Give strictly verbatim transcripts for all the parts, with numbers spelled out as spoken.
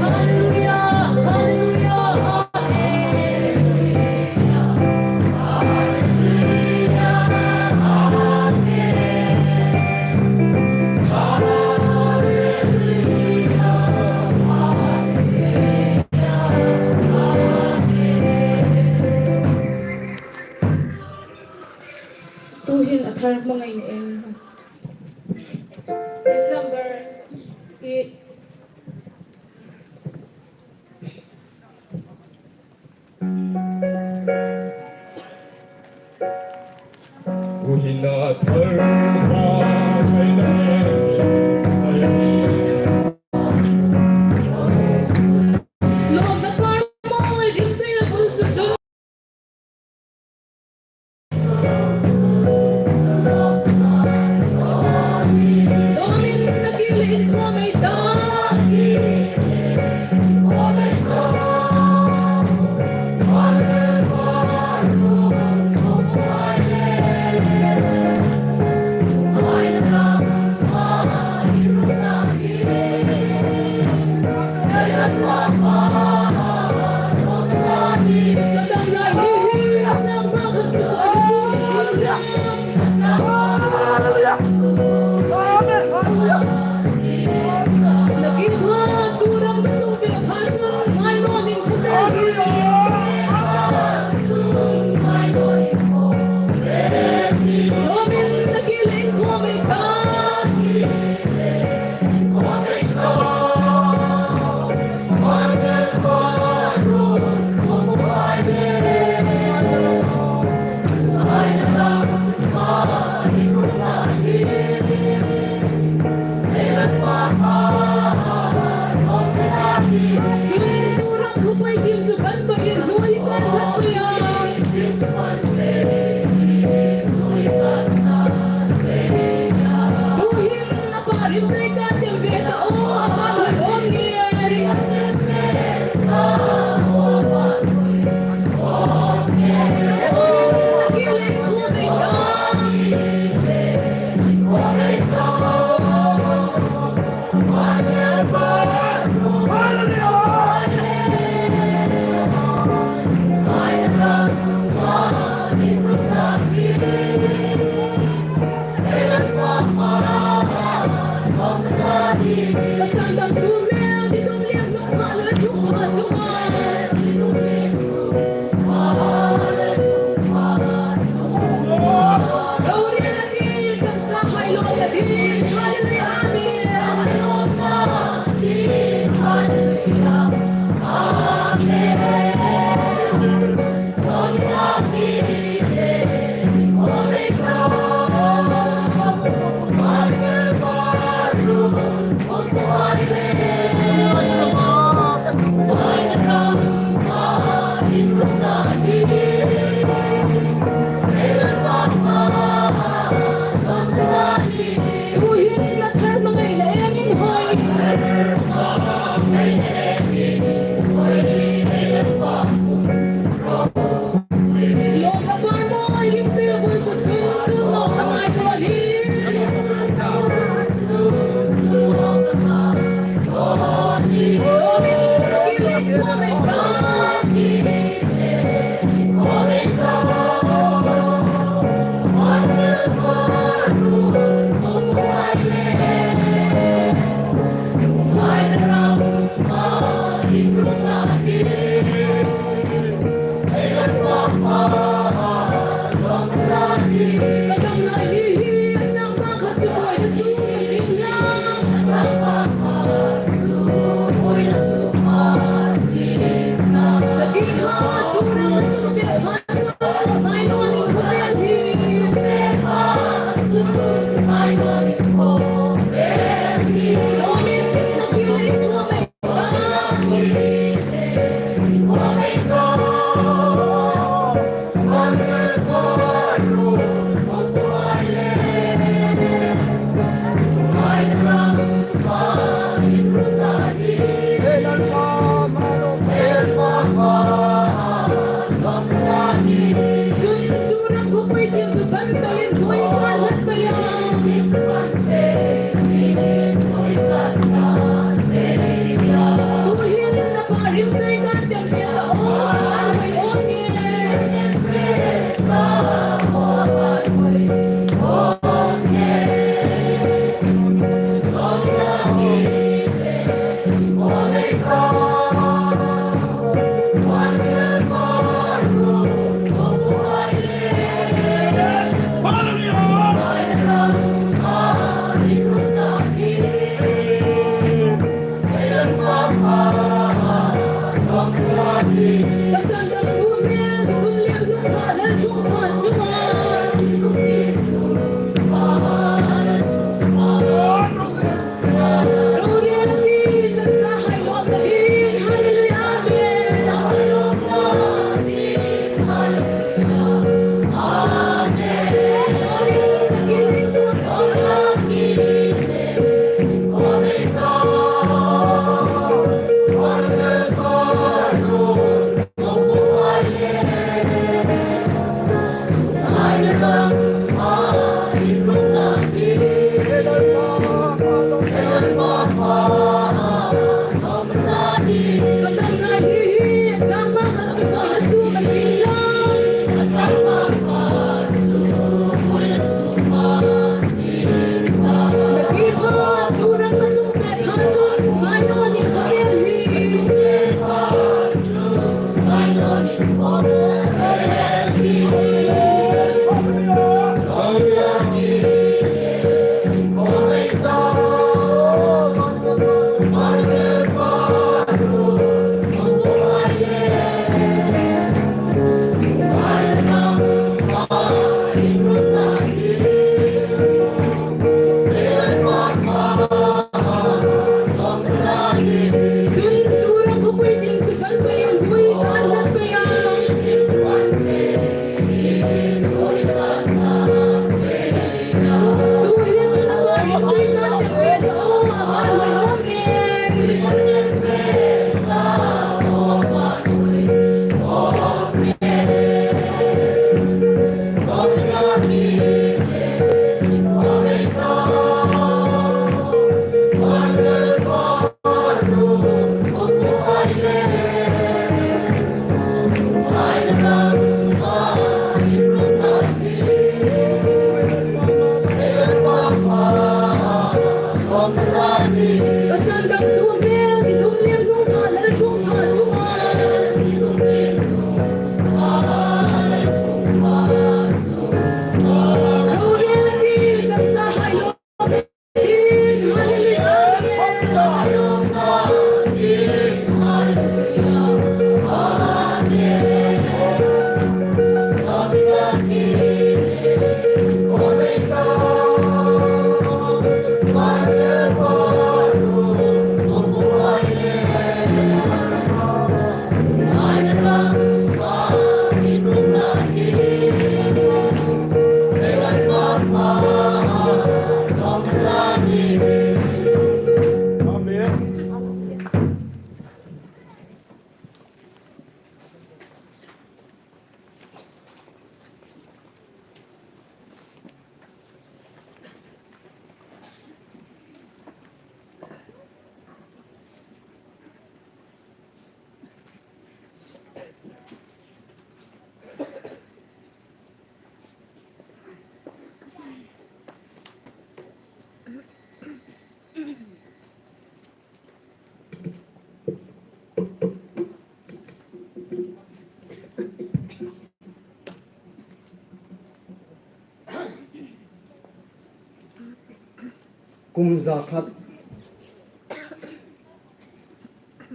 Hallelujah, hallelujah, amen. Tuhin a thar hmangai ni em. Verse number eight. Tuhin a thar hmangai ni em. Lawmna par mawi rim tui a bul chu chu. Lawmin na kil in khawm ei ta. Kum za khat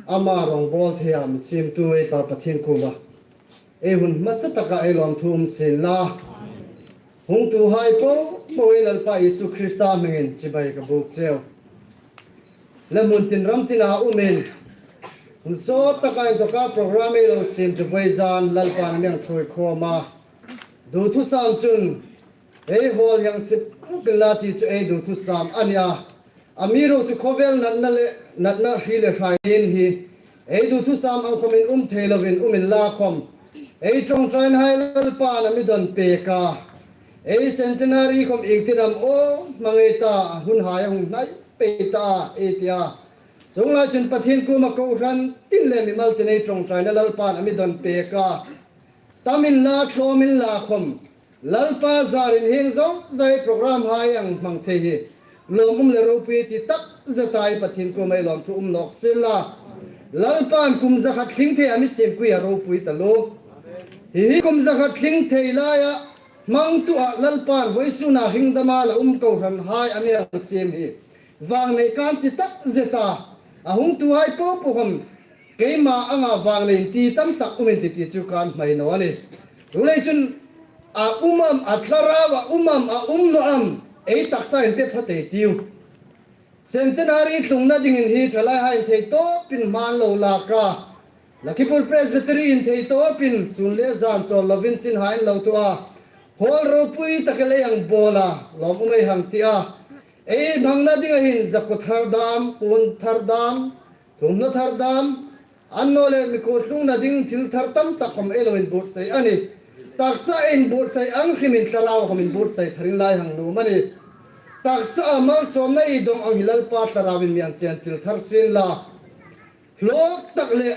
ama rawngbawl thei a mi siemtu ei Pa Pathien kuoma ei hun hmasa taka ei lawmthu um sien la. Hungtuhai po po ei Lalpa Isu Krista hmingin chibai ka buk cheu. Le hmun tin ram tina umin, hun sawt taka inthawka program ei lo siem chu vawizan Lalpan a mi hang ṭhuoi khawm a. Duthusam chun ei hawl hieng sip uk inla ti chu ei duthusam a ni a. Amiruokchu khawvel natna le, natna hri le hrai ding hi ei duthusam ang khawmin um thei lovin um inla khawm, ei ṭawngṭainahai Lalpan a mi don pek a. Ei centenary khawm ieng tin am aw hmangai ta, hunhai a hung hnai pei ta ei ti a. Chuong lai chun Pathien kuoma kohran tin le mimal tin ei ṭawngṭaina Lalpan a mi don pek a. Tam inla, tlawm inla khawm, Lalpa zarin hieng zawng zai program hai ang hmang thei hi lawm um le ropui ti tak zeta ei Pathien kuoma ei lawmthu um nawk sien la. Lalpan kum za khat tling thei a mi siem kui a ropui ta lo. Hi hi kum za khat tling thei laia hmangtu a Lalpan vawisuna hringdama la um kohranhai a mi hang siem hi vangnei kan ti tak zeta, a hungtuhai po po khawm keima anga vangnei ti tam tak um in ti ti chu kan hmai naw a nih. Chuleiin chun a um am, a thlarau a um am, a um naw am, ei taksa in pe phawt ei tiu. Centenary tlungna dingin hi ṭhalaihai in thei tawpin hma an lo lak a. Lakhipur Presbytery in thei tawpin sun le zan chawl lovin sinhai an lo thaw a. Hall ropui tak ei hang bawl a, lawm um ei hang ti a. Ei hmangna dinga hin zakuo thar dam, puon thar dam, thumhnaw thar dam, annawleh mi kut tlungna ding thil thar tam tak khawm ei lo inbuotsai a nih. Taksa inbuotsai ang hrimin thlarau khawm inbuotsai tharin la ei hang nuom a nih. Taksa a malsawmna ei dawng ang hi Lalpa thlarauvin mi hang chianchil thar sien la. Hlawk tak le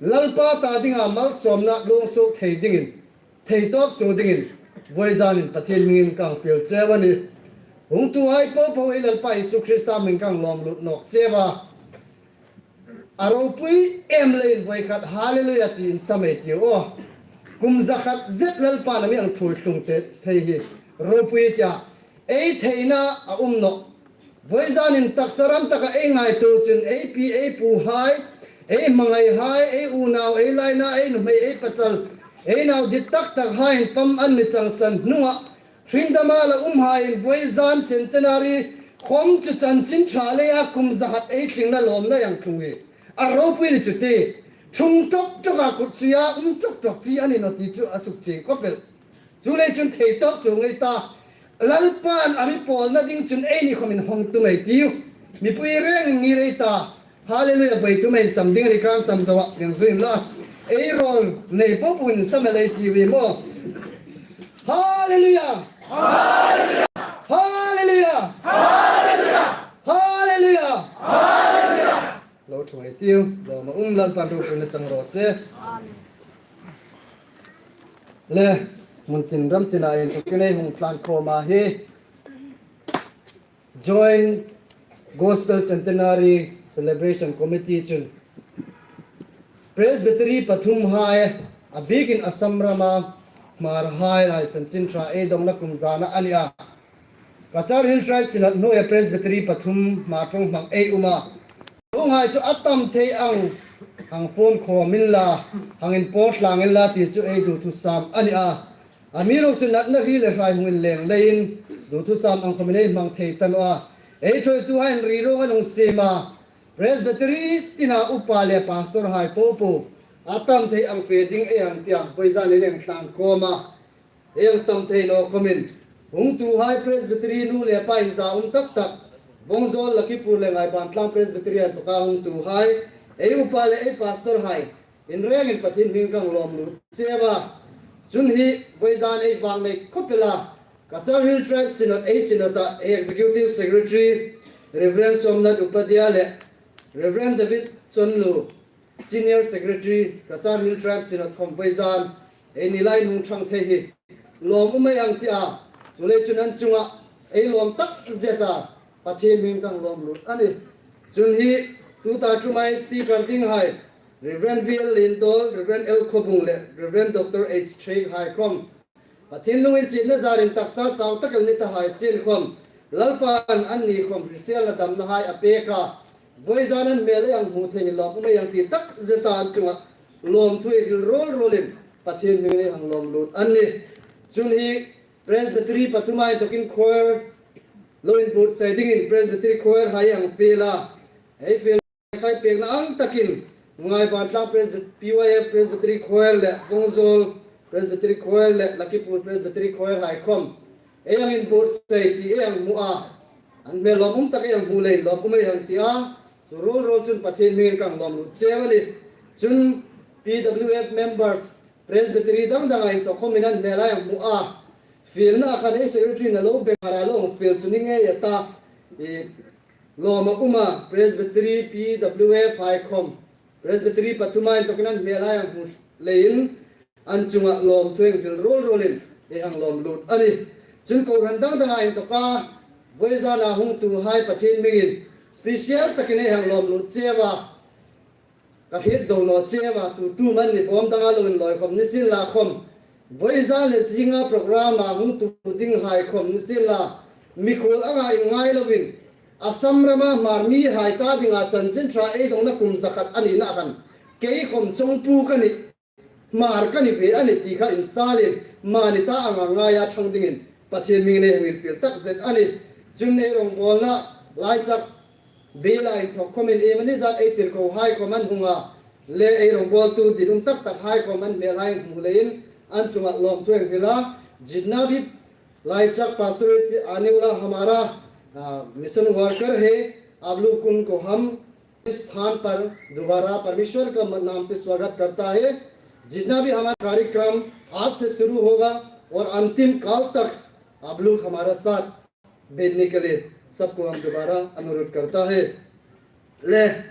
Lalpa ta dinga malsawmna luong suok thei dingin, thei tawp suok dingin, vawizanin Pathien hmingin kan fiel cheu a nih. Hungtuhai po po ei Lalpa Isu Krista hmingin kan lawm lut nawk cheu a. A ropui em leiin voi khat Hallelujah tiin sam ei tiu aw. Kum za khat zet Lalpan a mi hang ṭhuoi tlung te thei hi ropui tia. Ei theina a um nawh. Voizanin taksa ram taka ei ngaituo chun ei pi, ei puhai, ei hmangaihai, ei unau, ei laina, ei nuhmei, ei pasal, ei nau dit tak takhaiin fam an mi changsan hnunga hringdama la umhaiin voizan centenary khom chu chanchin ṭha leia kum za khat ei tlingna lawmna ei hang tlung hi a ropui ni chu ti. Ṭhung ṭawk ṭawka kut suia um ṭawk ṭawk chi a ni nawh ti chu a suk chieng khawp el. Chuleiin chun thei tawk suong ei ta. Lalpan a mi pawlna ding chun eini khomin hawng tum ei tiu. Mipui rengin ngir ei ta. Hallelujah voi thum ei sam ding a ni khan sam zo a, eng zui inla. Ei rawl nei po po in sam el ei tiu maw. Hallelujah. Hallelujah. Hallelujah. Lo ṭhuoi tiu, lawm a um, Lalpan ropuina chang raw se. Le, hmun tin ram tina inthawkin ei hung tlan khawma hi Joint Gospel Centenary Celebration Committee chun Presbytery pathum hai, a bikin Assam rama Hmar hai lai chanchin ṭha ei dawngna kum zana a ni a. Cachar Hill Tribe Synod hnuoia Presbytery pathum Hmar ṭawng hmang ei um a. Chuonghai chu a tam thei ang, hang phone khawm inla, hang inpawl tlang inla ti chu ei duthusam a ni a. Amiruokchu natna hri le hrai hung inleng leiin duthusam ang khomin ei hmang thei ta naw a. Ei ṭhuoituhaiin ri ruong an hung siem a. Presbytery tina upa le pastor hai po po a tam thei ang fe ding ei hang ti a, voizanin ei hang tlan khawm a. Ei hang tam thei naw khomin hungtuhai Presbytery nu le pa inza um tak tak, Vawngzawl, Lakhipur le Ngaiban Tlang Presbytery an tawka hungtuhai, ei upa le ei pastor hai in rengin Pathien hming kan lawm lut cheu a. Chun hi voizan ei vang nei khawp el a, Cachar Hill Tribe Synod, ei Synod a, ei Executive Secretary Reverend Somnath Upadhyay le Reverend David Chonlu, Senior Secretary, Cachar Hill Tribe Synod khom voizan eini lai hung ṭhang thei hi lawm um ei hang ti a. Chuleiin chun an chunga ei lawm tak zet a, Pathien hming kan lawm lut a nih. Chun hi tuta ṭhuma speaker dinghai, Reverend V L Lindawl, Reverend L Khawbung le Reverend Doctor H Threik hai khom Pathien lunginsietna zarin taksa chau tak el ni ta hai sien khom Lalpan anni khom hriselna damna hai a pek a. Voizan an hmel ei hang hmu thei hi lawm um ei hang ti tak zeta an chunga lawmthu ei hril rawl rawlin Pathien hmingin ei hang lawm lut a nih. Chun hi Presbytery pathum hai inthawkin choir lo inbuotsai dingin Presbytery choir hai ei hang fiel a. Ei fiel khai pekna ang takin Ngaiban Tlang Presbyt-, P Y F Presbytery Choir le Vawngzawl Presbytery Choir le Lakhipur Presbytery Choir hai khom ei hang inbuotsai ti ei hang hmu a. An hmel lawm um tak ei hang hmu leiin lawm um ei hang ti a. Chu rawl rawl chun Pathien hmingin kan lawm lut cheu a nih. Chun P W F members, Presbytery dang dang a inthawk khomin an hmel ei hang hmu a. Fielna khan ei secretary-in a lo beng a, a lo hang fiel chu ni ngei a ta. I lawm a um a, Presbytery, P W F hai khom, Presbytery pathum hai inthawkin an hmel ei hang hmu leiin an chunga lawmthu ei hang hril rawl rawlin ei hang lawm lut a nih. Chun kohran dang dang a inthawka voizana hungtuhai Pathien hmingin special takin ei hang lawm lut cheu a. Ka hriet zo naw cheu a, tu tu man ni bawm danga lo inlawi khom ni sienla khom, voizan le zinga program-a hungtu dinghai khom ni sienla, mikhuol anga inngai loin Assam rama Hmar mihai ta dinga chanchin ṭha ei dawngna kum za khat a nina khan kei khom Chongpu ka nih, Hmar ka ni ve a nih ti kha insalin mani ta anga ngaia ṭhang dingin Pathien hmingin ei hang infiel tak zet a nih. Chun ei rongbawlna lai chak biela inthawk khomin iemani zat ei tirkohai khom an hung a, le ei rongbawltu dinum tak takhai khom an hmel ei hang hmu leiin an chunga lawmthu ei hang hril a. जितना भी लाइचक पास्टोरेट से आने वाला हमारा, आ, mission worker है, आप लोग उनको हम इस स्थान पर दोबारा परमेश्वर का नाम से स्वागत करता है। जितना भी हमारा कार्यक्रम आज से शुरू होगा और अंतिम काल तक आप लोग हमारा साथ बैठने के लिए सबको हम दोबारा अनुरोध करता है। Le,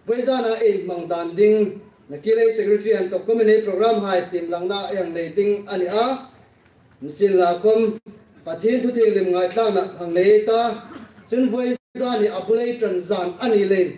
voizana ei hmang dan ding, nakie leh secretary inthawk khomin ei program-hai tiem langna ei hang nei ding a ni a. Nisienla khom, Pathien thu thienghlim ngaithlakna hang nei ta. Chun voizan hi a bul ei ṭan zan a ni leiin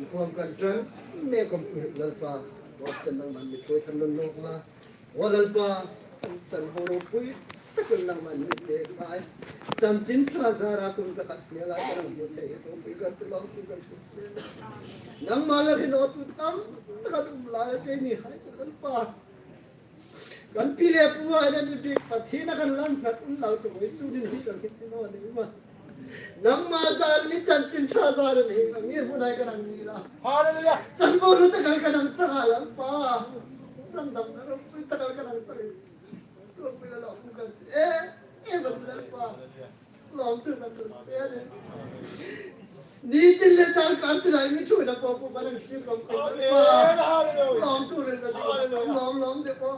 Inkhawm kan ṭan mek khawm Lalpa, Pathien nangman mi ṭhuoi thar nawk la. Aw Lalpa, kan san ho ropui takin nangman mi pêk hai. Chanchin Ṭha zara kum zakhat hmêla kan hmu thei ropui kan ti lawm thu kan hril che. Nangma la hre naw tu tam tak an um lai, keini hai chu Lalpa. Kan pi le puhai, kan inbik Pathien a kan lam hnat unla chu vawisun hin hi kan hriet naw nih ma. Nangma zar ni, Chanchin Ṭha zar ni, nang ni hmunhai kan hang ni la. Hallelujah. Chanvo ru takal kan hang chang a Lalpa. Sandamna ropui takal kan hang chang. Ropui la lo kan. Eh, eh, Lalpa. Lawmthu kan hril che a nih. Ni tin le tal kan ti lai mi ṭhuoina po po kan hang hriet lawm kan. Amen. Hallelujah. Lawmthu hril kan. Hallelujah. Lawm, lawm de po.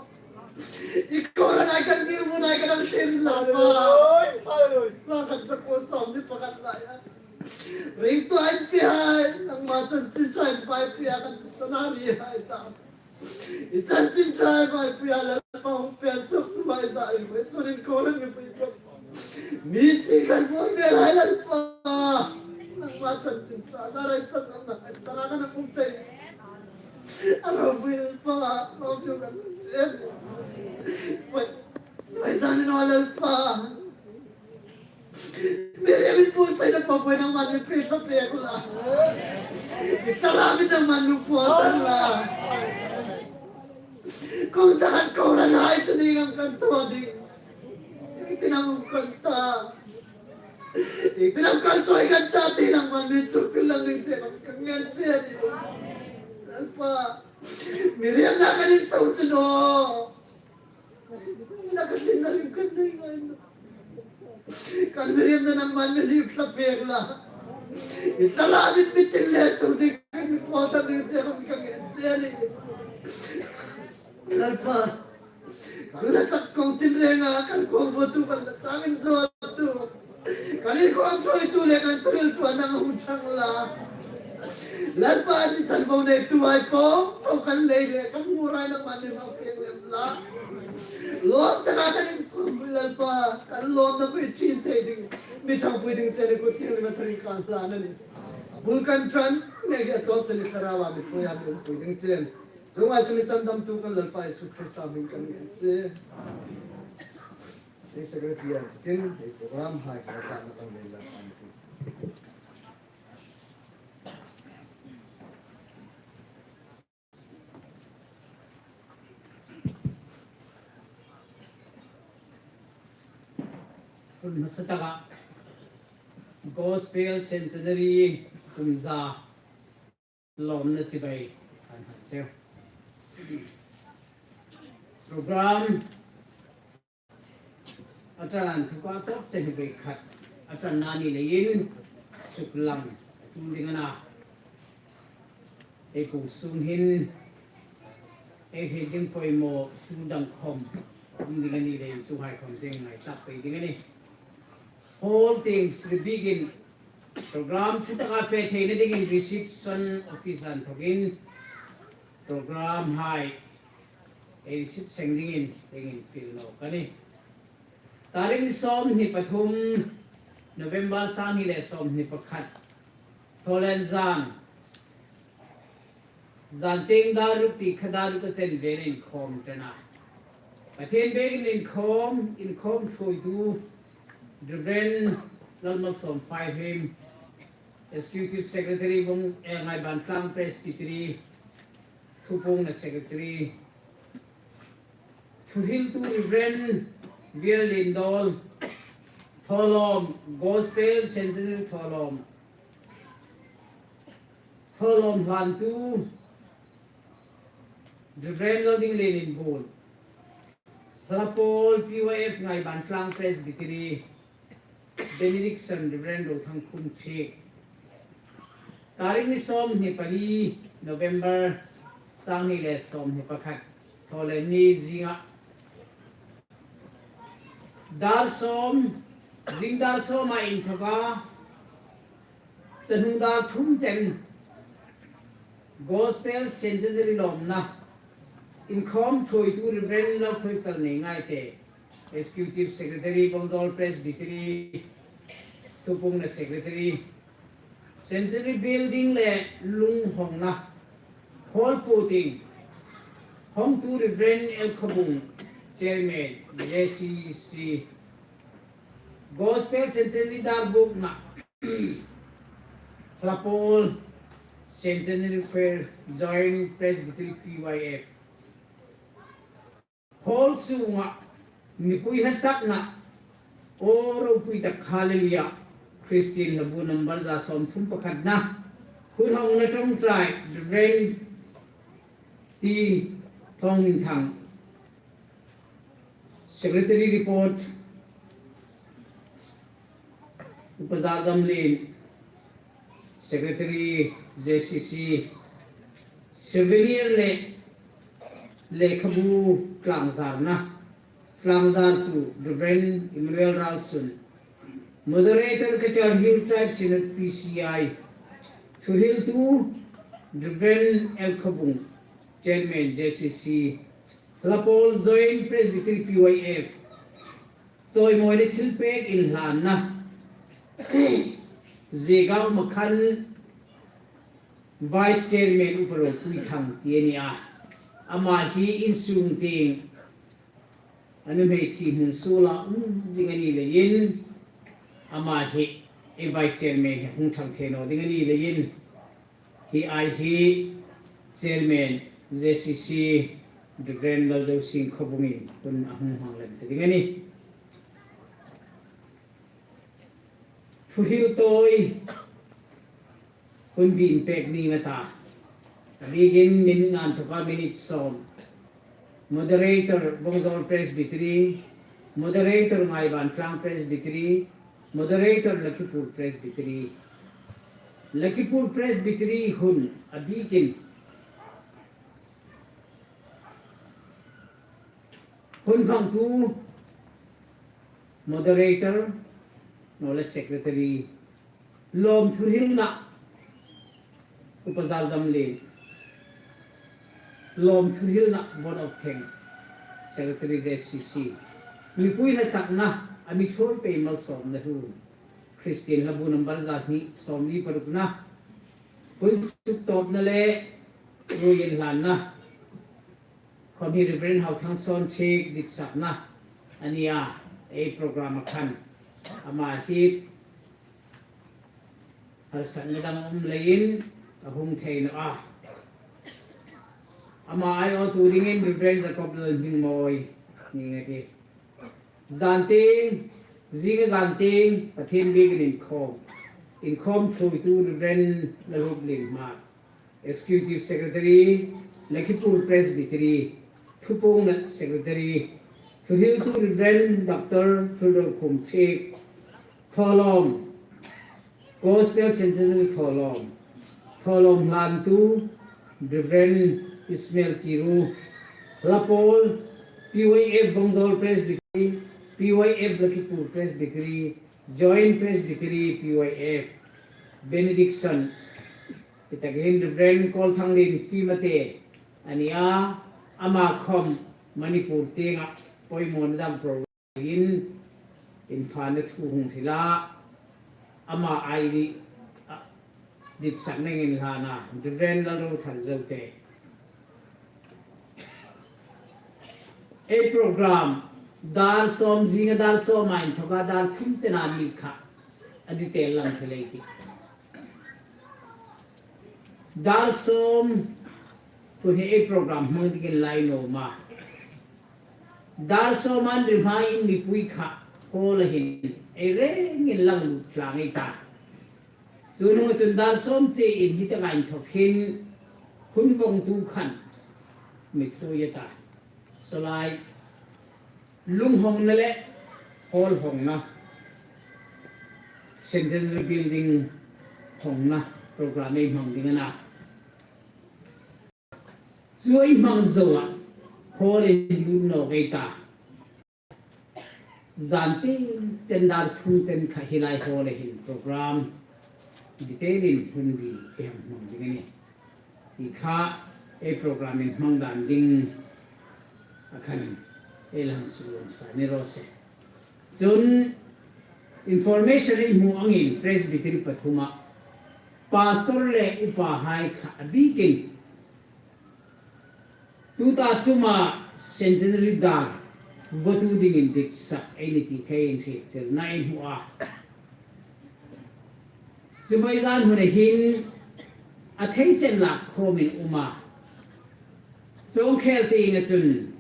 I kohranhai kan ni, hmunhai kan hang hriet Lalpa. Hallelujah. Hallelujah. Sangkhat zakuo sawmhni pakhat laia ringtuhai, pihai, nangma Chanchin Ṭha in vai pia kan sana ni hai ta. I Chanchin Ṭha vai pia Lalpa, hung pian suk tu vai sa i vai sunin kohran ni pui ko. Mi si kan bo me lai Lalpa. Nangma Chanchin Ṭha zara i san nang na kan sana kan um thei. A ropui Lalpa, lawmthu kan che. Vai, vai sa ni naw Lalpa. Miriam in buotsaina po po nangman mi pêk la. I tala mi nangman mi puotar la. Kawng zakhat kohranhai chu ni ngam kan thaw ding. Ieng tin am um kan ta. Ieng tin am kal chawi kan ta ti nangman mi chuklang ding che kan ngen che a nih. Lalpa. Miriam na kan insung chu naw. Kan Miriam na kan nei ngai naw. Kan Miriam na nangman mi hliep thla pêk la. I tala min mi tin le suk ding kan mi puotar ding che kan ngen che a nih. Lalpa. Kan la sak kawng tinrenga kan kawng votu kan la changin zawtu. Kan inkhawm ṭhuoitu le kan thuhriltu a nang hung ṭhang la. Lalpa ni chanvo neituhai po po kan lei le kan hmuhai nangman mi hmang pêk lem la. Lawm taka kan inkhawm Lalpa, kan lawmna pui ṭhin thei ding. Mi ṭhangpui ding che ni kut thienghlim a tharin kan hlan a nih. A bul kan ṭan, ngai a tawp che ni thlarau a mi ṭhuoi a mi umpui ding che. Chuong ang chu mi sandamtu kan Lalpa Isu Krista hmingin kan ngen che. Ei secretary a kin, ei program hai ka ta na kan nei la kan ti. Hun hmasa taka Gospel Centenary kum za lawmna chibai kan hang cheu. Program a ṭan an thuka tawp chen hi bei khat a ṭanna ni leiin suklang a tum ding a na. Ei pu sung hin, ei hriet ding poimaw tu dang khawm um ding a ni leiin, chuonghai khawm zing ngai tlak pei ding a nih. Hall tieng sri biekin program chu taka fe theina dingin reception officer inthokin programhai ei reception dingin dingin fiel nawk a nih. Tarik ni sawmhni pathum November, sanghni le sawmhni pakhat, Thawlenzan, zan tieng dar ruk ti kha dar ruk a chen vel inkhawm ṭan a. Pathien biekin inkhawm, inkhawm thuoitu Reverend Lalmalsawm Faihrim, Executive Secretary, Vawng, eh, Ngaibantlang Presbytery, Thupuongna Secretary, thuhriltu Reverend Vial Lindol, thawlawm, Gospel Centenary thawlawm, thawlawm hlantu Reverend Laldinglien Inbuon, Hlapawl P Y F Ngaibantlang Presbytery, benediction Reverend Rothangkhum Thiek. Tarik ni sawmhni pali November, sanghni le sawmhni pakhat, Thawleni zinga dar sawm, zing dar sawma inthoka, chanu dar thum chen Gospel Centenary lawmna inkhawm thuoitu Reverend Lalthuoifel Neingaite, Executive Secretary, Vawngzawl Presbytery, Thupuongna Secretary, Centenary Building le lunghawngna hall puoting hawngtu Reverend L Khawbung, Chairman, J C C, Gospel Centenary dar bukna, Hlapawl Centenary Choir, Joint Presbytery, P Y F. Hall sunga mipui hla sakna, O Ropui Tak Hallelujah, Christian Hlabu number za sawmthum pakhatna, hun hawngna ṭawngṭai Reverend T Thawngminthang, Secretary report, Upa Zardamlien, Secretary J C C, souvenir le lekhabu tlangzarna, tlangzartu Reverend Emmanuel Ralsun, moderator Cachar Hill Tribe Synod P C I, thuhriltu Reverend L Khawbung, Chairman J C C, Hlapawl Joint Presbytery P Y F, chawimawina thilpek inhlanna ziek a um a khan Vice Chairman Upa Ropuithang ti a ni a. Ama hi insung tieng a nuhmei thi hmun suola um zing a ni leiin, ama hi ei Vice Chairman hi hung ṭhang thei naw ding a ni leiin, hi ai hi Chairman J C C Reverend Lalzosin Khawbungin hun a hung hmang lem ta ding a nih. Thuhril tawi hun biek pek ning a ta. A biekin min ngam thoka minute sawm. Moderator Vawngzawl Presbytery, moderator Ngaibantlang Presbytery, moderator Lakhipur Presbytery. Lakhipur Presbytery hun a biekin hun hmangtu moderator, naw le secretary, lawm thuhrilna, Upa Zardamlien, lawm thuhrilna, vote of thanks, Secretary J C C, mipui hla sakna, a mi thuoi pei malsawmna hun, Christian Hlabu number za sawmli parukna, hun suktawpna le ruoi inhlanna, khawm hi Reverend Hauthangsawn Thiek ditsakna a ni a, ei program a khan. Ama hi harsatna dang um leiin a hung thei naw a. Ama aiawtu dingin Reverend Jacob Lalhmingmawi ning a tih. Zan tieng, zinga zan tieng, Pathien biekin inkhawm. Inkhawm thuoitu Reverend Lalhuplien Hmar, Executive Secretary, Lakhipur Presbytery, Thupuongna Secretary, thuhriltu Reverend Doctor Thulrokhum Thiek, thawlawm, Gospel Centenary thawlawm, thawlawm hlantu, Reverend Ismail Kiru, Lapol, P Y F Vongzol Presbytery, P Y F Lakipur Presbytery, Joint Presbytery, P Y F, Benediction. Hi tak hin Reverend Kolthanglien Fimate a ni a, ama khawm Manipur tienga poimawna dam program in, inphana thu hung hril a, ama aia ditsakna inhlana Reverend Lalrothar Zote. Ei program dar sawm, zinga dar sawma inthoka dar thum chena mi kha a detail lang thei lei ti. Dar sawm, tu hi ei program hmang dingin la inawm a. Dar sawm an ri hmain mipui kha hall-a hin ei rengin lang lut tlang ei ta. Chu hnunga chun dar sawm chein hi taka inthok hin hun vongtu khan mi thui a ta. Sawlai lunghongna le hall hongna, Centenary Building hongna program ei hmang ding a na. Chu ei hmang zoa hall-in lut nawk ei ta. Zan tieng chen dar thum chen kha hi lai hall-a hin program detail-in hun ri ei hang hmang ding a nih. Ti kha ei program inhmang dan ding a khan ei la hang suklang sa ni raw se. Chun information ei hmu angin Presbytery pathuma pastor le upahai kha a bikin tuta tuma Centenary dar votu dingin ditsak ei ni ti kha inhriettirna ei hmu a. Chu vawizan huna hin a thei chen lak khawmin um a. Chuong khel tienga chun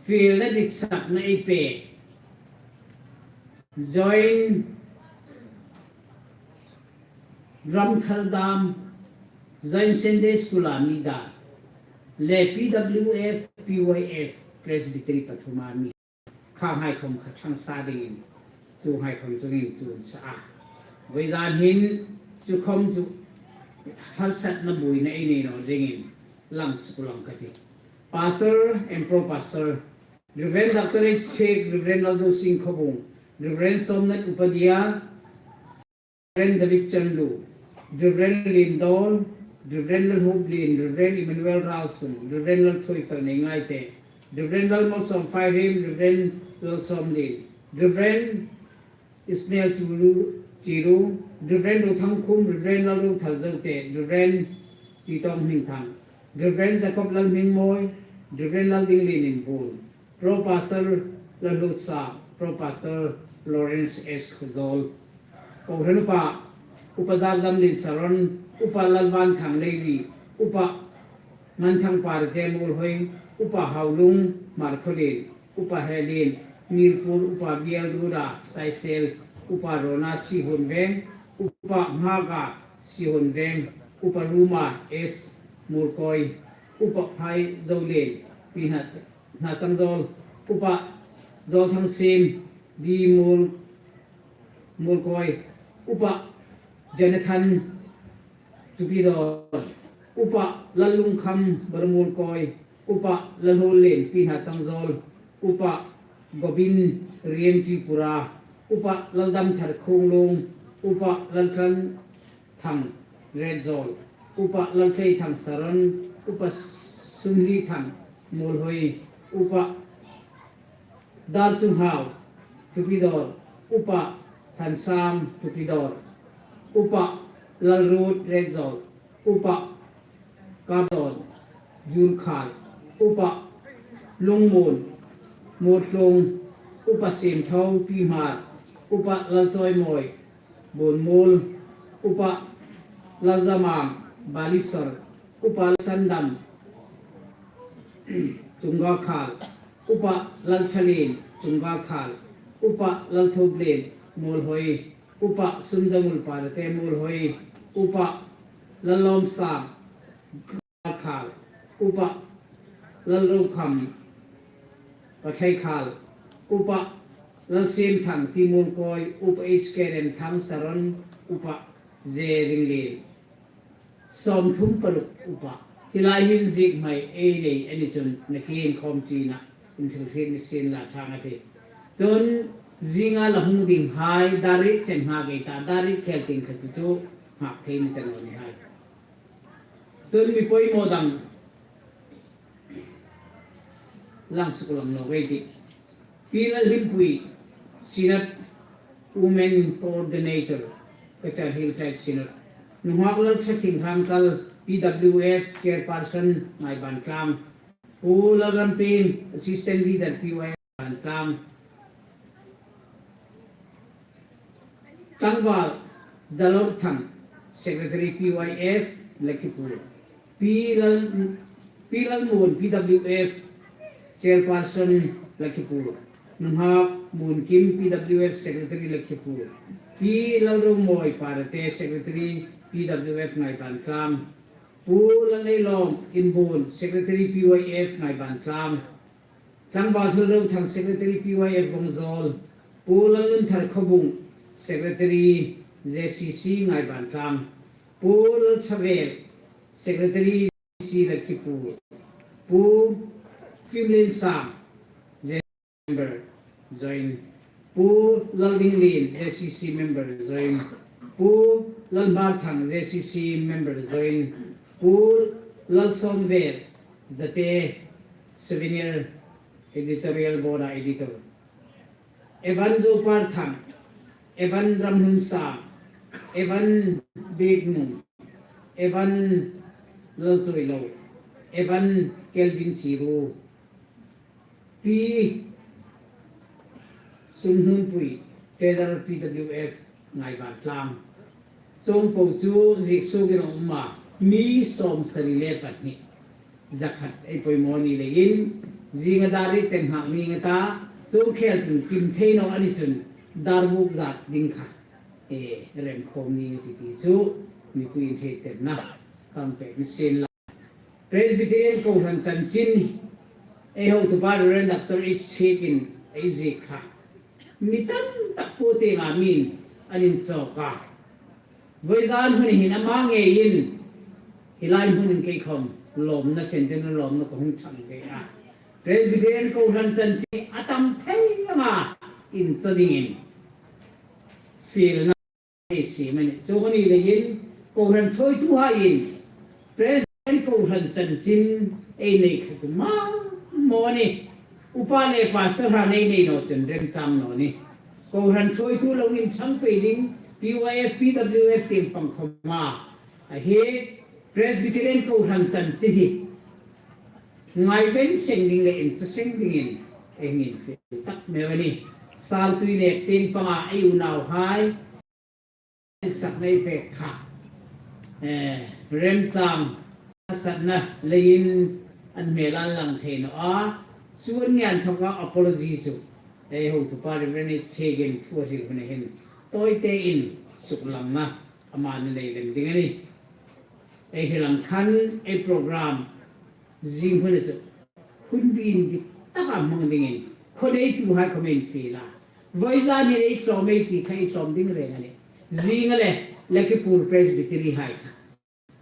fielna ditsakna ei pek. Joint Ramthar Dam, Joint Sunday School-a mi dar le P W F, P Y F, Presbytery pathuma mi. Khanghai khawm kha ṭhang sa dingin, chuhai khawm chungin chun sa a. Vawizan hin chu khawm chu harsatna buoina ei nei naw dingin lang suklang ka ti. Pastor and Pro Pastor, Reverend Doctor H Chek, Reverend Lalzosing Khawbung, Reverend Somnat Upadhyaya, Reverend David Chandu, Reverend Lindol, Reverend Lalhuplien, Reverend Emmanuel Ralsung, Reverend Lalthuoifel Neingaite, Reverend Lalmalsawm Fairim, Reverend Lalsawmlien, Reverend Ismail Chiru, Chiru, Reverend Rothangkhum, Reverend Lalrothar Zote, Reverend Titawng Hmingthang, Reverend Jacob Lalhmingmawi, Reverend Laldinglien Inbuon, Pro Pastor Lalhutsa, Pro Pastor Lawrence S Khawzawl. Kohran Upa, Upa Zardamlien Saron, Upa Lalvanthang Leiri, Upa Manthang Parte Muolhoi, Upa Haulung Markhawlien, Upa Helien Mirpur, Upa Bial Ruda Saisel, Upa Rona Sihunveng, Upa Mhaga Sihunveng, Upa Ruma S Muolkoi, Upa Phaizolien Pi Hna Hna Changzawl, Upa Zawlthangsim B Muol, Muolkoi, Upa Jonathan Tupidor, Upa Lallungkham Bar Muolkoi, Upa Lalhullien Pi Hna Changzawl, Upa Gobin Riem Tripura, Upa Laldamthar Khunglung, Upa Laltlan Thang Retzawl, Upa Laltleithang Saron, Upa Sumhlithang Muolhoi, Upa Darchunghau Tupidor, Upa Thansam Tupidor, Upa Lalrut Retzawl, Upa Kapzawn Zurkhal, Upa Lungmun Muoltlung, Upa Simtho Pi Hmar, Upa Lalchawimawi Bunmuol, Upa Lalzamang Balisor, Upa Lalsandam Chungkakhal, Upa Lalthalien Chungkakhal, Upa Lalthuplien Muolhoi, Upa Sumzangul Parte Muolhoi, Upa Lallawmsang Khal, Upa Lalrokham Pathaikhal, Upa Lalsiemthang T Muolkoi, Upa H K Remthang Saron, Upa J Ringlien. Sawmthum paruk upa. Hi lai hin ziek hmai ei nei a ni chun nakie inkhawm tina inthil hriet ni sien la ṭhang a tih. Chun zinga la hung dinghai dar riet chen nghak ei ta, dar riet khel tieng kha chu chu nghak thei ni ta naw ni hai. Chun mi poimaw dang lang suk lang naw ei tih. Pi Lalhlimpui, Synod Women Coordinator, Cachar Hill Tribe Synod. Nunghak Lalthathingrangchal, P W F Chairperson, Ngaiban Tlang. Pu Lalramping, Assistant Leader, P Y F, Ngaiban Tlang. Tlangval Zalorthang, Secretary P Y F, Lakhipur. Pi Lal, Pi Lalmun, P W F, Chairperson, Lakhipur. Nunghak Munkim, P W F, Secretary, Lakhipur. Pi Lalromoi Parate, Secretary, P W F, Ngaiban Tlang. Pu Lalneilawm Inbun, Secretary, P Y F, Ngaiban Tlang. Tlangval Lalrothang, Secretary, P Y F, Vawngzawl. Pu Lalnunthar Khawbung, Secretary, J C C, Ngaiban Tlang. Pu Lalthavel, Secretary, C Lakhipur. Pu Fimlinsang, J C C member, join. Pu Laldinglien, J C C member, join. Pu Lalhmarthang, J C C member, join. Pu Lalsawmvel, Zate, Souvenir Editorial Board-a editor. Evan Zoparthang, Evan Ramhnunsang, Evan Bieknung, Evan Lalchuilo, Evan Kelvin Chiru, Pi Sunhnunpui, Treasurer P W F, Ngaiban Tlang. Chuong po chu ziek suokin a um a, mi sawmsari le pahni. Zakhat ei poimaw ni leiin, zinga dar riet chen nghak ni nga ta, chuong khel chun kim thei naw a ni chun, dar buk zat ding kha. E, remkhawm ni nga ti ti chu, mipuiin hriettirna, kan pek ni sien la. Presbyterian Kohran Chanchin, ei hotupa Reverend Doctor H Thiekin ei ziek kha. Mi tam tak po tienga mi'n an inchawk a. Vawizan hun hin ama ngeiin, hi lai hmunin kei khawm lawmna, Sentinel lawmna ka hung ṭhang ve a. Presbyterian Kohran Chanchin a tam thei anga inchaw dingin fielna ei siem a nih. Chuong a ni leiin, kohran ṭhuoituhaiin Presbyterian Kohran Chanchin ei nei kha chu mau mau a nih. Upa le pastor hai ei nei naw chun remchang naw nih. Kohran ṭhuoitu lo inṭhang pei ding, P Y F, P W F tieng pang khawma. A hi Presbyterian Kohran Chanchin hi ngaiven seng ding le inchaw seng dingin ei hang infiel tak meu a nih. Sal tui nek tieng panga ei unauhai sakna ei pek kha. Eh, remchang, satna leiin an hmel an lang thei naw a. Chuong ang thawka apology chu ei hotupa Reverend H Thiekin thu a hril huna hin tawite in suklangna ama nei lem ding a nih. Ei hre lang khan ei program zing huna chu hun biek dik taka hmang dingin khaw neituhai khawmin fiel a. Vawizan hin ei tlawm ei ti kha ei tlawm ding reng a nih. Zinga le Lakhipur Presbytery hai kha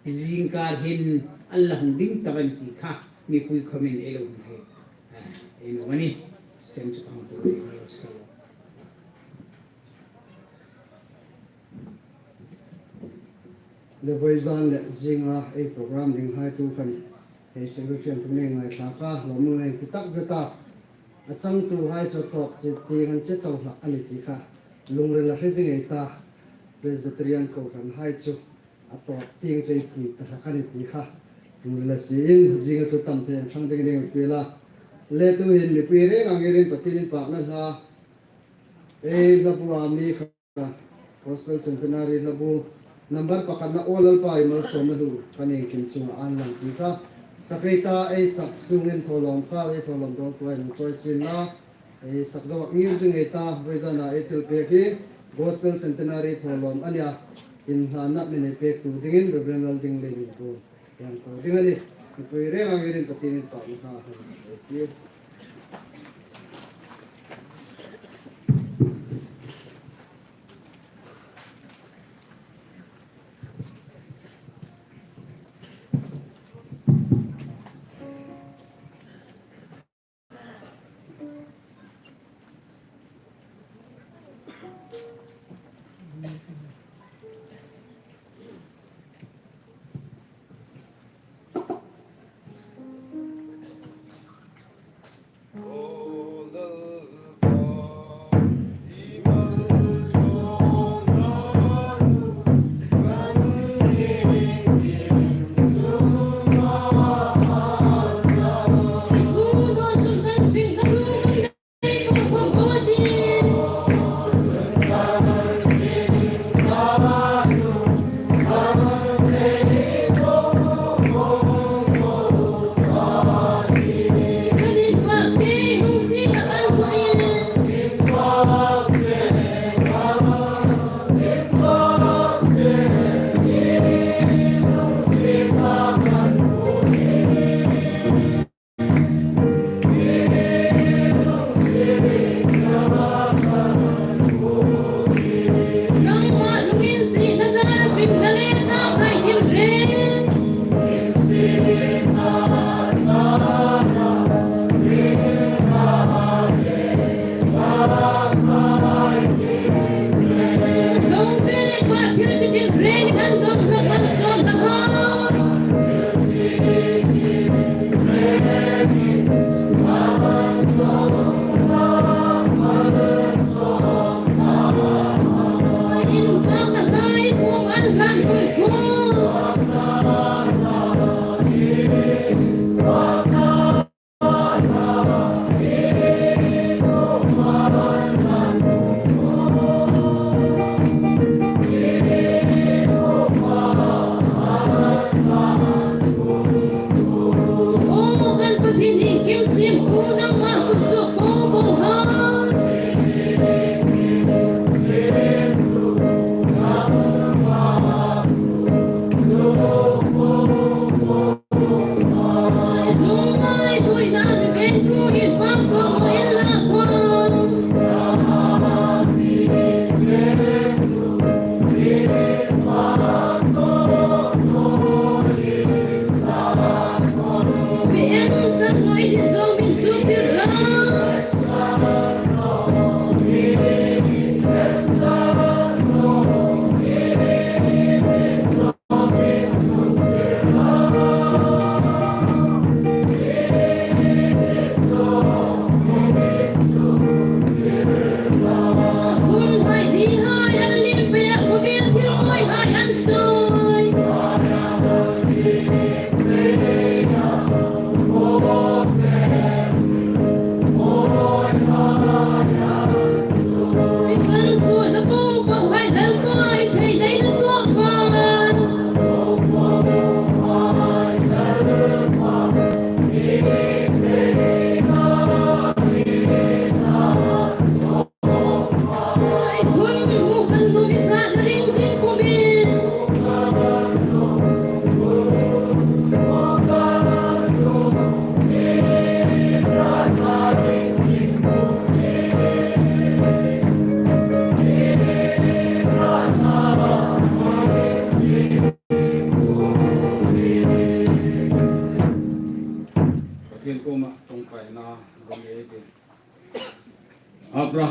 zingkar hin an la hung ding chauh an ti kha mipui khawmin ei lo hmu thei. Ah, ei nuom a nih. Seng chu khang tu ei lo sa. Le vawizan le zinga ei program dinghai tu khan ei secretary an tu nei ngai thlak a, lawmum nei ti tak zet a. A changtuhai chu tawp che tieng an che chau hlak a nih ti kha lungrila hre zing ei ta. Presbyterian Kohranhai chu a tawp tieng chu ei pui ta hlak a nih ti kha lungrila siein zinga chu tam thei an ṭhang dingin ei fiel a. Le tuhin mipui reng angin Pathien inpakna hla ei hlabu a mi kha Gospel Centenary hlabu number pakhatna, Aw Lalpa i malsawmna hlu kan iengkim chunga an lang ti kha. Sak ei ta, ei sak sungin thawlawm kha, ei thawlawm dawltu hai hung chawi sien la. Ei sak zo a ngir zing ei ta, vawizana ei thilpek hi Gospel Centenary thawlawm a nia. Inhlanna mi nei pektu dingin Reverend Laldinglien Inbun ei hang ko ding a nih. Mipui reng angin Pathien inpakna hla ei ti.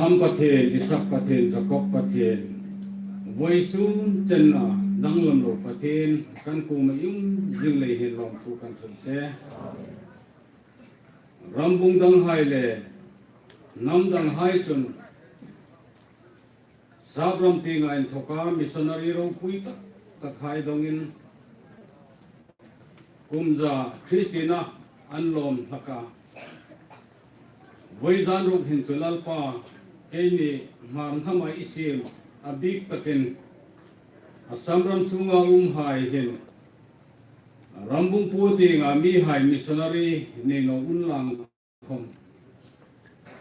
Abraham Pathien, Isak Pathien, Jakob Pathien, vawisun chenna danglam lo Pathien, kan kuoma um zing leiin lawmthu kan hril che. Rambung danghai le hnam danghai chun Sap ram tienga inthoka missionary ropui tak takhai dongin kum za Kristien an lawm hlak a. Vawizan ruok hin chu Lalpa, keini Hmar hnama i siem a bik takin Assam ram sunga umhai hin rambung puo tienga mihai missionary ni ngei unla khom,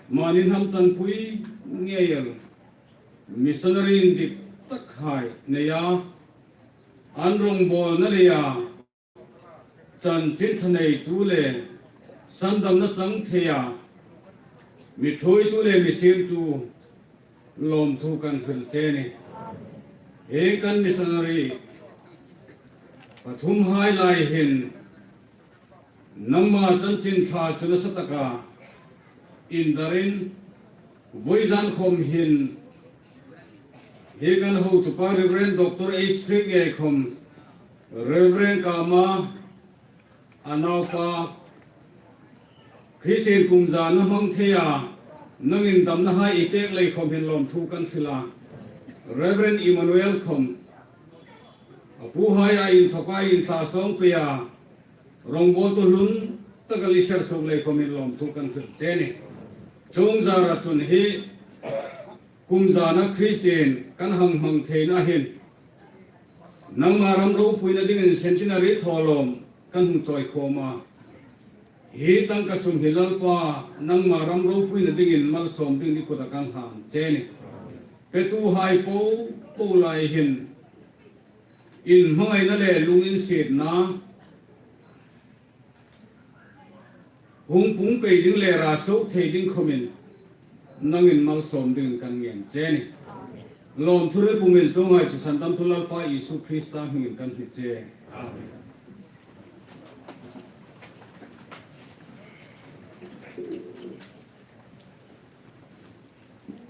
mani hnam chanpui ngei el missionary indik takhai nei a, an rongbawlna leia chanchin ṭha neitu le sandamna chang theia mi ṭhuoitu le mi siemtu lawmthu kan hril che a nih. Hieng kan missionary pathumhai lai hin nangma chanchin ṭha chu nasa taka indarin, vawizan khom hin hi kan hotupa Reverend Doctor H. Sri ngei khom, Reverend Kama, a naupa, Kristien kum za na hmang theia nangin damnahai i pek lei khom hin lawmthu kan hril a. Reverend Emmanuel khom, a puhai a inthoka inthlasawn peia rongbawltu hlun taka i ser suok lei khom hin lawmthu kan hril che a nih. Chuong zara chun hi kum zana Kristien kan hang hmang theina hin nangma ram ropuina dingin centenary thawlawm kan hung chawi khawm a. Hi tangka sum hi Lalpa, nangma ram ropuina dingin malsawm dingin i kuta kan hlan che a nih. Petuhai popo lai hin inhmangaina le lunginsietna hung pung pei ding le ra so thei ding khomin nangin malsawm dingin kan ngen che a nih. Lawmthu hril pumin chuonghai chu sandamtu Lalpa Isu Krista hmingin kan hni che. Amen.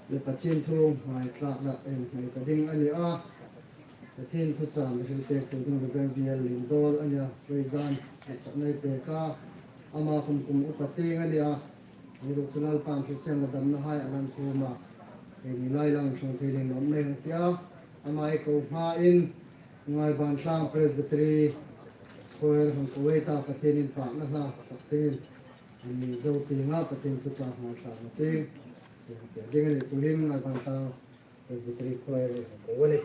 Le Pathien thu ngaithlakna en hmang ta ding a ni a. Pathien thu chang hril pektu ding Reverend B L Lindawl a nih a. Vawizan a sakna ei pek a. Ama khom kum upa tieng a ni a. Ni ruok chu Lalpan Kristien la damnahai a lan thuom a. Ei ni lai lang ṭhung thei ding lawm nei hang tia. Ama ei ko hmain Ngaibantlang Presbytery Choir hang ko ei ta, Pathienin pakna hla sak dingin. An mi zo tienga Pathien thu chang hmang thlak na tieng. Tieng tieng ding a nih, tuhin Ngaibantlang Presbytery Choir hang ko a nih.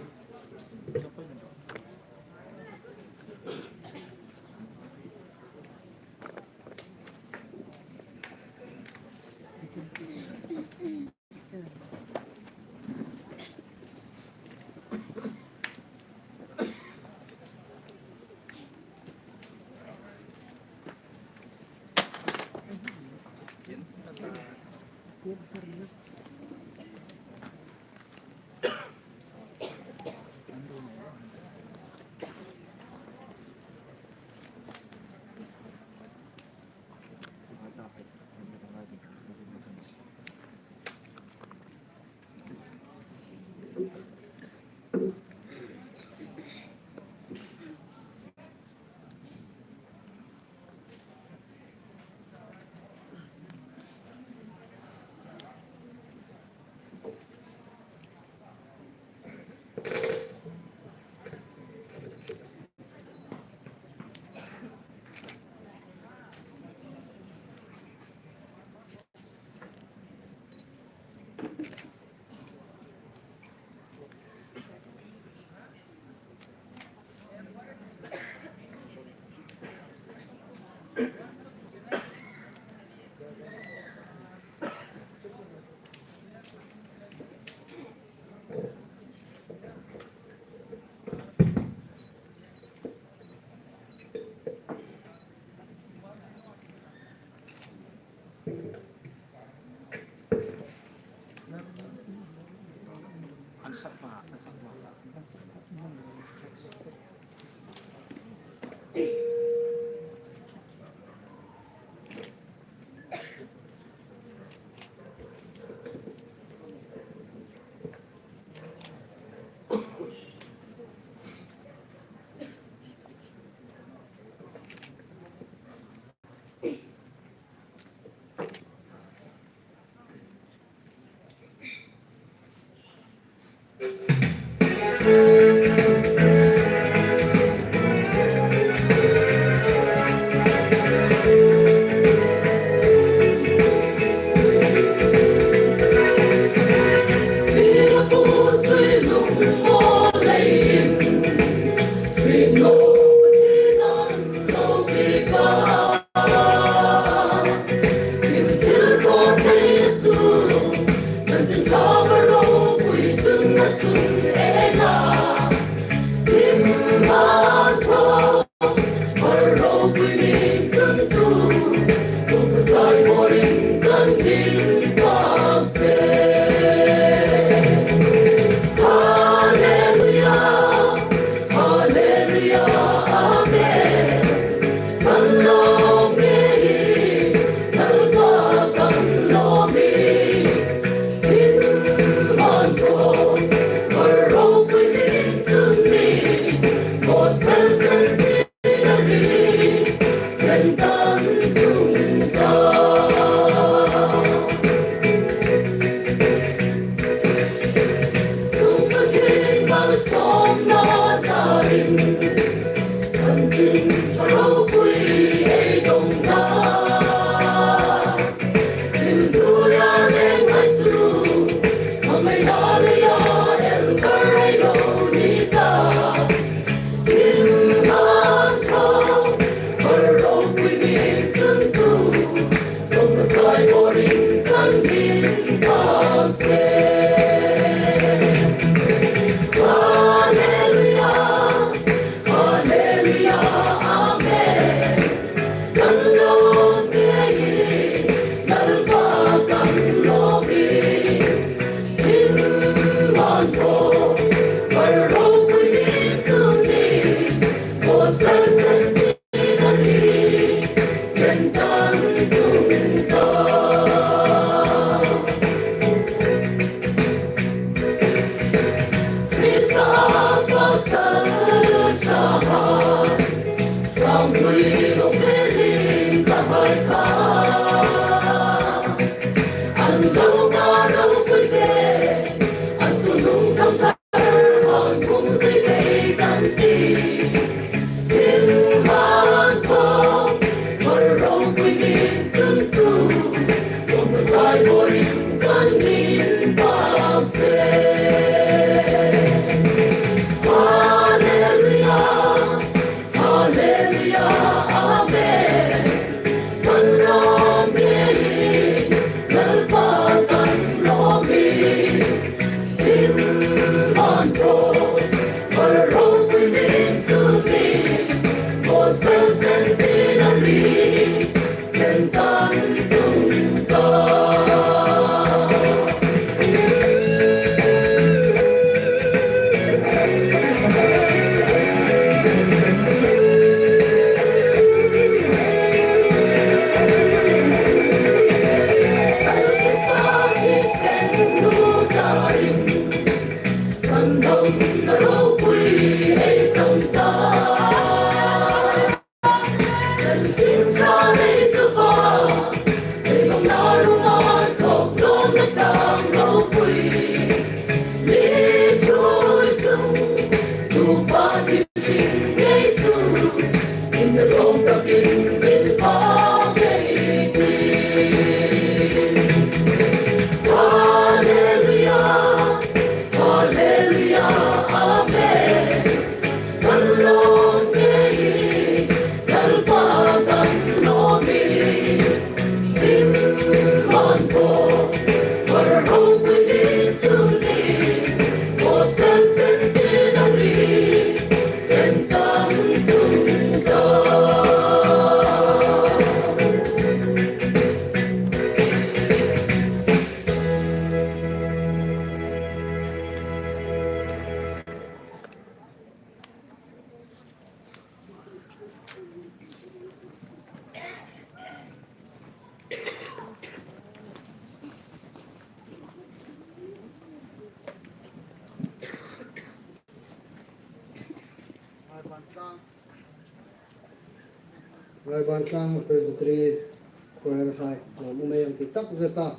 Ngaibantlang Presbytery Choir hai, lawmum ei ti takzet a.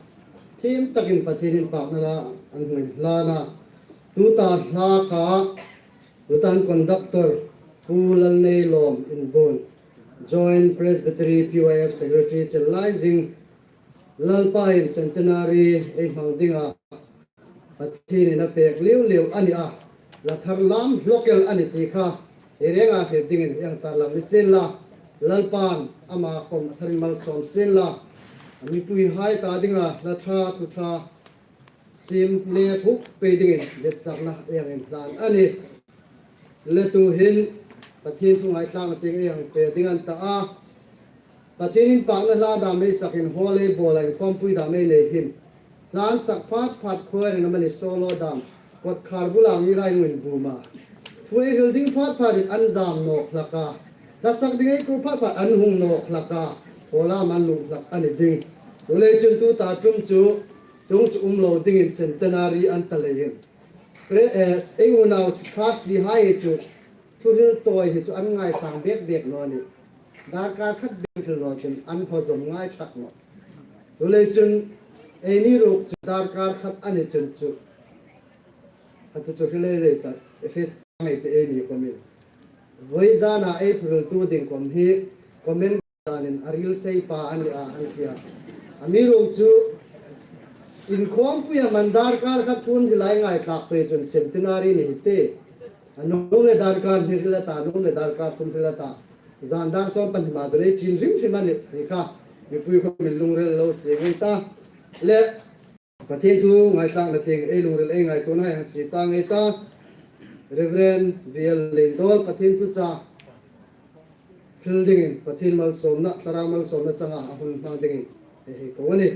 Thiem takin Pathien inpakna hla an hung hlan a. Tuta hla kha, tutan conductor Pu Lalneilawm Inbuon, Joint Presbytery P Y F Secretary chel lai zing, Lalpa'n Centenary ei hmang dinga Pathienin a pek liu liu a ni a, la thar lam hlawk el a ni ti kha ei renga hriet dingin ei hang tarlang ni sien la, Lalpa'n ama khawm a tharin malsawm sien la, a mipuihai ta dinga hla ṭha thu ṭha siem le puk pei dingin ditsakna ei hang inhlan a nih. Le tuhin Pathien thu ngaithlakna tieng ei hang pe ding a ni ta a. Pathien inpakna hla dam ei sakin, hall ei bawl a, inkhawmpui dam ei nei hin, hla an sak phat phat choir-in amanih solo dam, kawtkhar bula ngirai ngin buma, thu ei hril ding phat phatin an zam nawk hlak a, hla sak ding ei ko phat phat an hung nawk hlak a, hall-a an luh hlak a ni ding. Chuleiin chun tuta ṭum chu, chuong chu um lo dingin Centenary an ta leiin, Pre-, eh, ei unau kha sihai hi chu, thuhril tawi hi chu an ngaisang bek bek naw nih. Darkar khat bek hril naw chun an hawzawm ngai ṭhak nawh. Chuleiin chun eini ruok chu darkar khat a ni chun chu, a chu chu hril ei nei ta, hril ei nei ta eini khawmin. Vawizana ei thuhriltu ding khawm hi comment danin a ril sei pa a ni a, an ti a. Amiruokchu inkhawmpui a man darkar khat thu hril ei ngaithlak pei chun Centenary ni hi tih. A nuom le darkar hni hril a ta, nuom le darkar thum hril a ta. Zan dar sawm pahni ma chun ei ṭin hrim hrim a nih ti kha mipui khawmin lungril lo sie ngei ta. Le Pathien thu ngaithlakna tieng ei lungril ei ngaituona hang sie ta ngei ta. Reverend V L Lindol Pathien thu cha hril dingin, Pathien malsawmna, Thlarau malsawmna changa a hun hmang dingin ei hei ko a nih.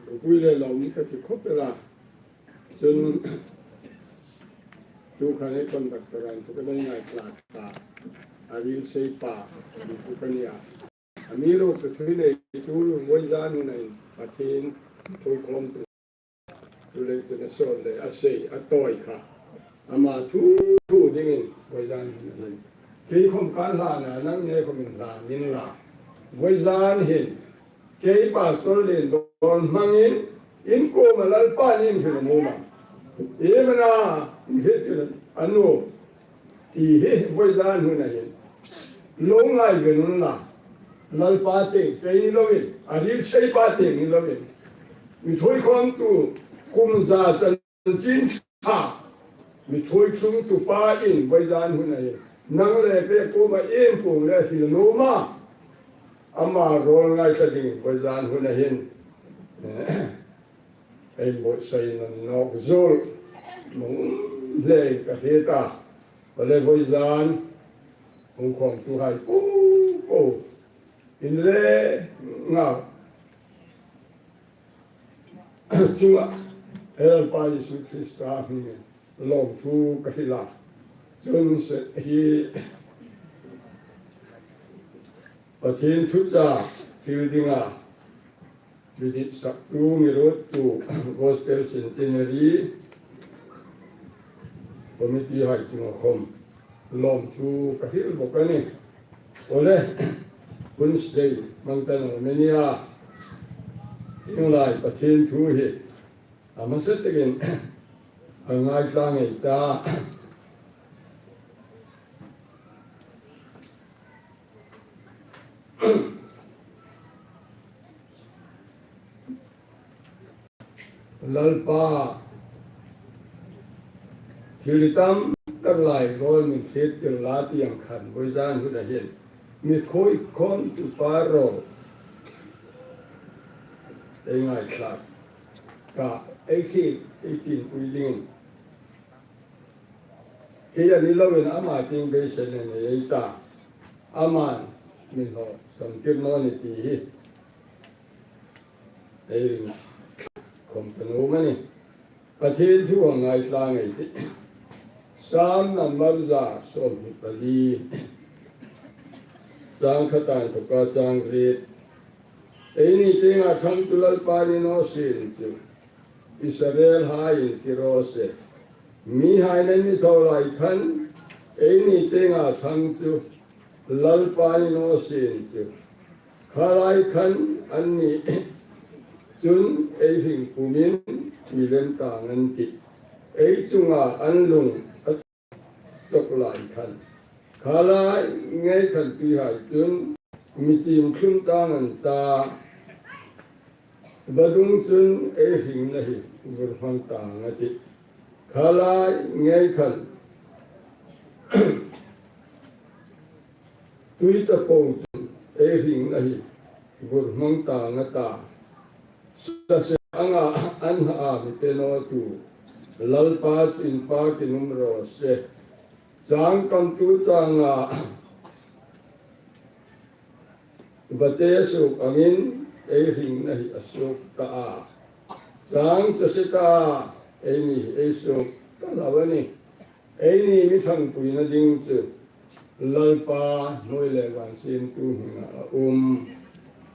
Lungpui le lawm ka ti khawp el a. Chun, tu khan ei conductor-in thu ka nei ngaithlak ta, a ril sei pa, ti chu ka ni a. Amiruokchu thu neitu vawizan huna hin Pathien thu khawmtu, chuleiin chun a sawl le a sei, a tawi kha, ama thu thu dingin vawizan huna hin kei khawm ka hlan a, nangni khawm inhlan inla. Vawizan hin kei Pastor Lindol hmangin in kuoma Lalpa'n in hril a nuom a. Iem a na, in hril a nuom ti hi vawizan huna hin lo ngaiven unla. Lalpa tieng pei ni loin, a ril sei pa tieng ni loin, mi thuoi khawmtu, kum za chanchin ṭha mi thuoi tlungtu pain vawizan huna hin nang le kei kuoma in kuom le hril a nuom a. Ama rawl ngaithla dingin vawizan huna hin ei buotsai nawk zuol mawng hle ka hriet a. Awle, vawizan hung khawmtuhai po po, in le ngau chunga Lalpa Isu Krista hmingin lawmthu ka hril a. Chun se hi Pathien thu cha hril dinga mi ditsaktu, mi ruottu, Gospel Centenary Committee hai chunga khawm lawmthu ka hril bawk a nih. Awle, hun sei hmang ta naw mei nia. Ieng lai Pathien thu hi a hmasa takin a ngaithlak ngei ta. Lalpa, thil tam tak lai rawl min hriet tir la ti ang khan vawizan huna hin mi khawi khawmtu pa rawl ei ngaithlak ka, ei khi, ei tin pui dingin. Kei a ni loin ama tieng beisei nei ei ta. Aman min hlawsam tir naw ni ti hi ei ring khawm ka nuom a nih. Pathien thu a ngaithlak ngei ei tih. Sam number za sawmhni pali, chang khat a inthoka chang riet. Eini tienga ṭhangtu Lalpa ni naw sien chu Israelhai inti raw se. Mihaiin an mi thaw lai khan eini tienga ṭhang chu Lalpa ni naw sien chu kha lai khan anni chun ei hring pumin mi lem tang an tih. Ei chunga an lung a chawk lai khan, kha lai ngei khan tuihai chun mi chim thlum tang an ta. Vadung chun ei hringna hi vur hmang tang a tih. Kha lai ngei khan tui chapo chun ei hringna hi vur hmang tang a ta. Sase anga an ha a mi pe naw tu Lalpa chu inpakin um raw se. Chang kamtu changa vate suok angin ei hringna hi a suok ta a. Chang chase ta a, eini hi ei suok ta lo a nih. Eini mi ṭhangpuina ding chu Lalpa hnuoi le van siemtu hminga a um.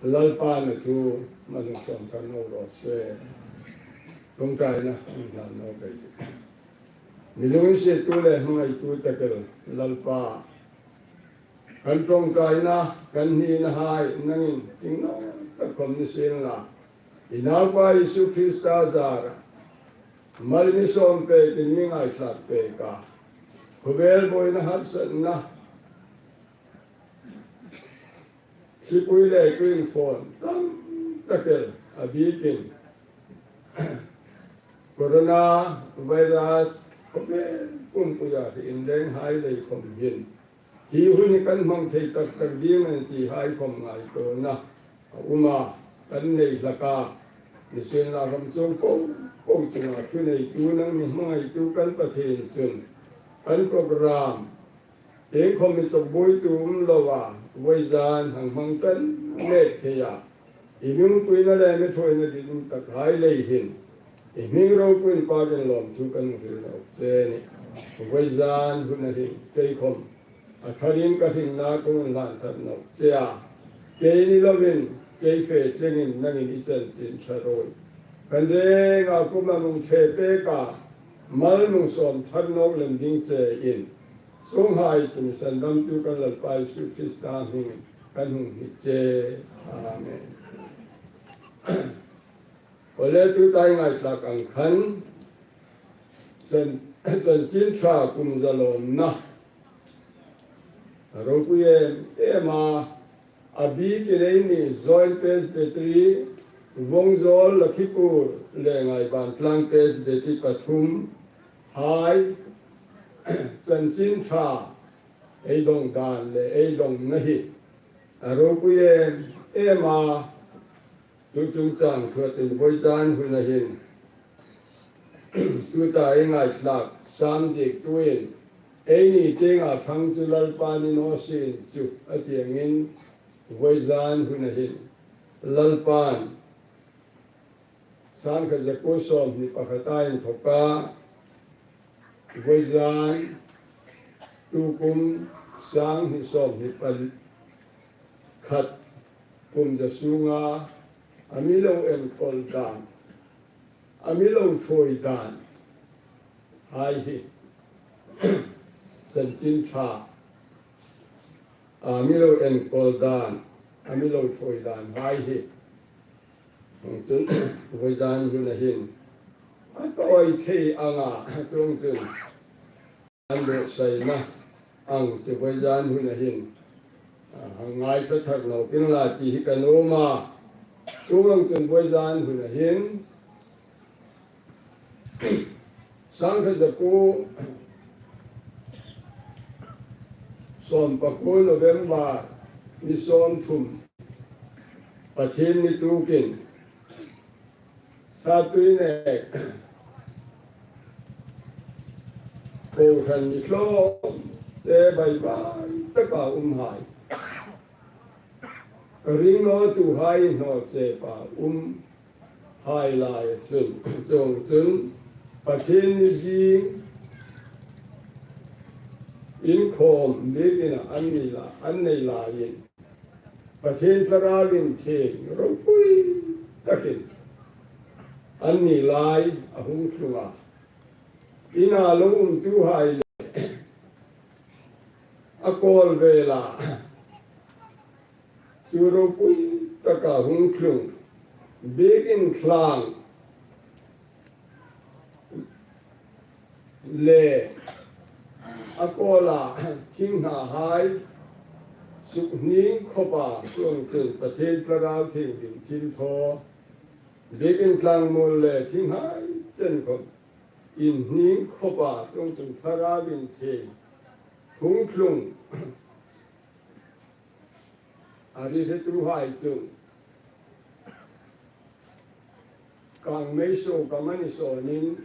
Lalpan a thu hmang sawm thar naw raw se. Ṭawngṭaina hung hlan naw ka tih. Mi lunginsiettu le hmangaitu tak el Lalpa, kan ṭawngṭaina, kan hnina hai nangin innghat tak khawm ni sien la, i Naupa Isu Krista zara mal mi sawm pekin mi ngaithlak pek a, khawvel buoina harsatna, thlipui le tuin fon tam tak el a bikin Corona virus khawvel pumpuia hi inlenghai lei khawm hin hi hun hi kan hmang thei tak tak ding a nih ti hai khawm ngaituona a um a, kan nei hlak a. Nisienlakhawm chuong po po chunga thuneitu nangni hmangaitu kan Pathien chun kan program iengkhawm mi chawk buoitu um lo a, vawizan hang hmang kan mek thei a, i mi umpuina le mi ṭhuoina ditum tak hai lei hin i hming ropui inpakin lawmthu kan hril nawk che a nih. Vawizan huna hin kei khawm a tharin ka hringna ka hung hlan thar nawk che a, kei ni lovin kei fe tlingin nangin i chanchin ṭha ruoi kan renga kuoma mi ṭhe pek a, mal mi sawm thar nawk lem ding chein, chuonghai chu mi sandamtu kan Lalpa Isu Krista hmingin kan hung hni che. Amen. Aw le, tuta ei ngaithlak ang khan Chan-, Chanchin Ṭha kum zalawmna a ropui em em a, a bikin eini Joint Presbytery, Vawngzawl, Lakhipur le Ngaiban Tlang Presbytery pathum hai Chanchin Ṭha ei dawng dan le ei dawngna hi a ropui em em a. Chu chungchang thuoiin vawizan huna hin tuta ei ngaithlak Sam ziektuin, eini tienga ṭhang chu Lalpa ni naw sien chu a ti angin, vawizan huna hin Lalpan sangkhat zakuo sawmhni pakhata inthoka vawizan, tukum sanghni sawmhni pakhat kum za sunga a mi lo enkawl dan, a mi lo ṭhuoi dan hai hi Chanchin Ṭha a mi lo enkawl dan a mi lo thawi dan hai hi. Chuongchun, vawizan huna hin a tawi thei anga, chuongchun, an lo saina ang chu vawizan huna hin, a, hang ngaithla thar naw pin la ti hi ka nuom a. Chuongchun vawizan huna hin, sangkhat zakuo sawmpakuo November ni sawmthum, Pathienni tukin, Satuinek kohran ni tlawmte bai bai taka umhai, ringnawtuhai hnaw chepa umhai laia chun, chuongchun Pathienni zing inkhawm biekin an nei la, an nei laiin, Pathien Thlarau inthieng ropui takin anni lai a hung tlung a. Ina lo umtuhai le a kawl vela chu ropui taka hung tlung, biekin tlang le a kawla thinghnahai suk hning khawpa, chuongchun Pathien Thlarau Thienghlim thilthaw, biekin tlang mual le thinghai chen khawm inhning khawpa, chuongchun Thlarau inthieng hung tlung. A ri hretuhai chun kang mei suok a mani sawnin,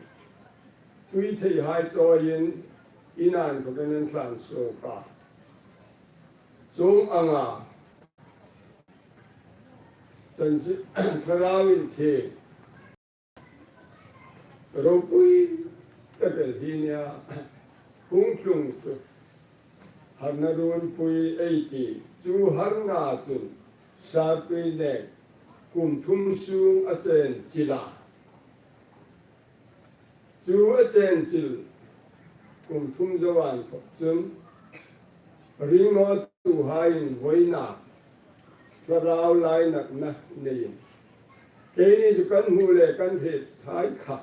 tui theihai chawiin, in inthawkin an tlan suok a. Chuong anga chanchin Thlarau inthieng ropui tak el hi nia hung tlung chu harna ruonpui ei ti. Chu harna chun Satuinek kum thum sung a chen chil a. Chu a chen chil kum thum zo inthawk chun ringnawtuhaiin vawiina thlarau lainatna neiin, keini chu kan hmu le kan hriet hai kha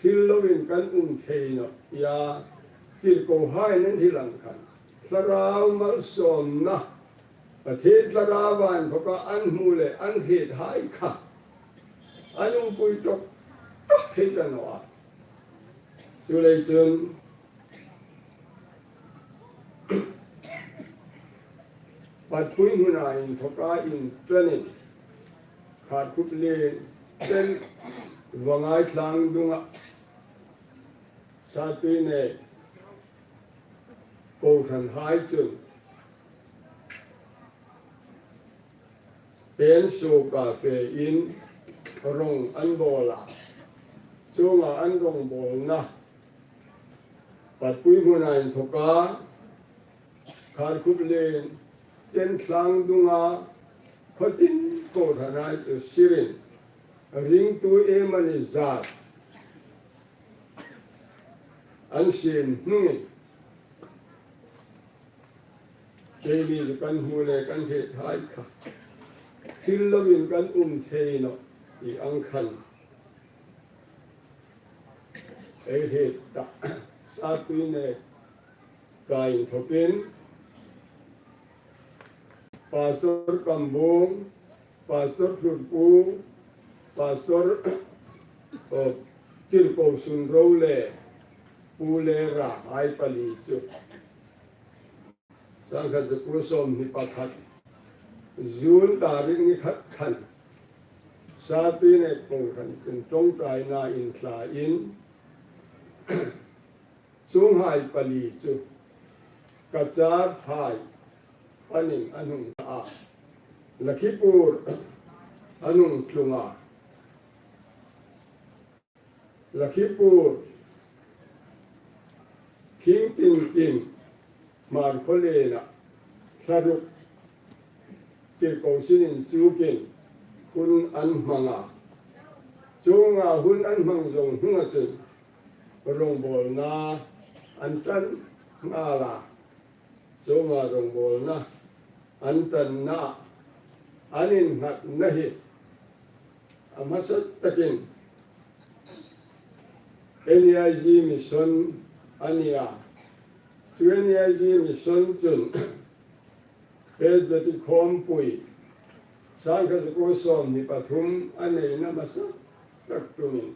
hril loin kan um thei nawh tia tirkohaiin an hril ang khan, thlarau malsawmna, Pathien Thlarau inthoka an hmu le an hriet hai kha an umpui ṭawk ṭawk thei ta naw a. Chuleiin chun, Patpui hmuna inthoka inṭanin, Khatkhup Lien chen Vangai tlang dunga Satuinek kohranhai chun pen suoka fein rong an bawl a. Chuonga an rongbawlna, Patpui hmuna inthoka Khatkhup Lien chen tlang dunga khawtin kohranhai chu sirin, ringtu iem a ni zat an siem hnungin, keini chu kan hmu le kan hriet hai kha hril loin kan um thei nawh ti ang khan ei hriet ta. Satuineka inthawkin Pastor Kambung, Pastor Thurpu, Pastor, oh, Tirko Sunro le Pu Lera hai pali chu sangkhat zakuo sawmhni pakhat June tarik ni khat khan Satuinek kohran chun ṭawngṭaina inthlain, chuonghai pali chu Cachar phai panin an hung ta a, Lakhipur an hung tlung a. Lakhipur, Thingtingkim, Hmarkhawliena, thla ruk, Tirko Sin inchukin hun an hmang a. Chuonga hun an hmang zawng hnunga chun rongbawlna an ṭan nghal a. Chuonga rongbawlna an ṭanna an innghatna hi a hmasa takin N E I G mission a ni a. Chu N E I G mission chun Presbytery khawmpui sangkhat zakuo sawmhni pathum a neina hmasa tak tumin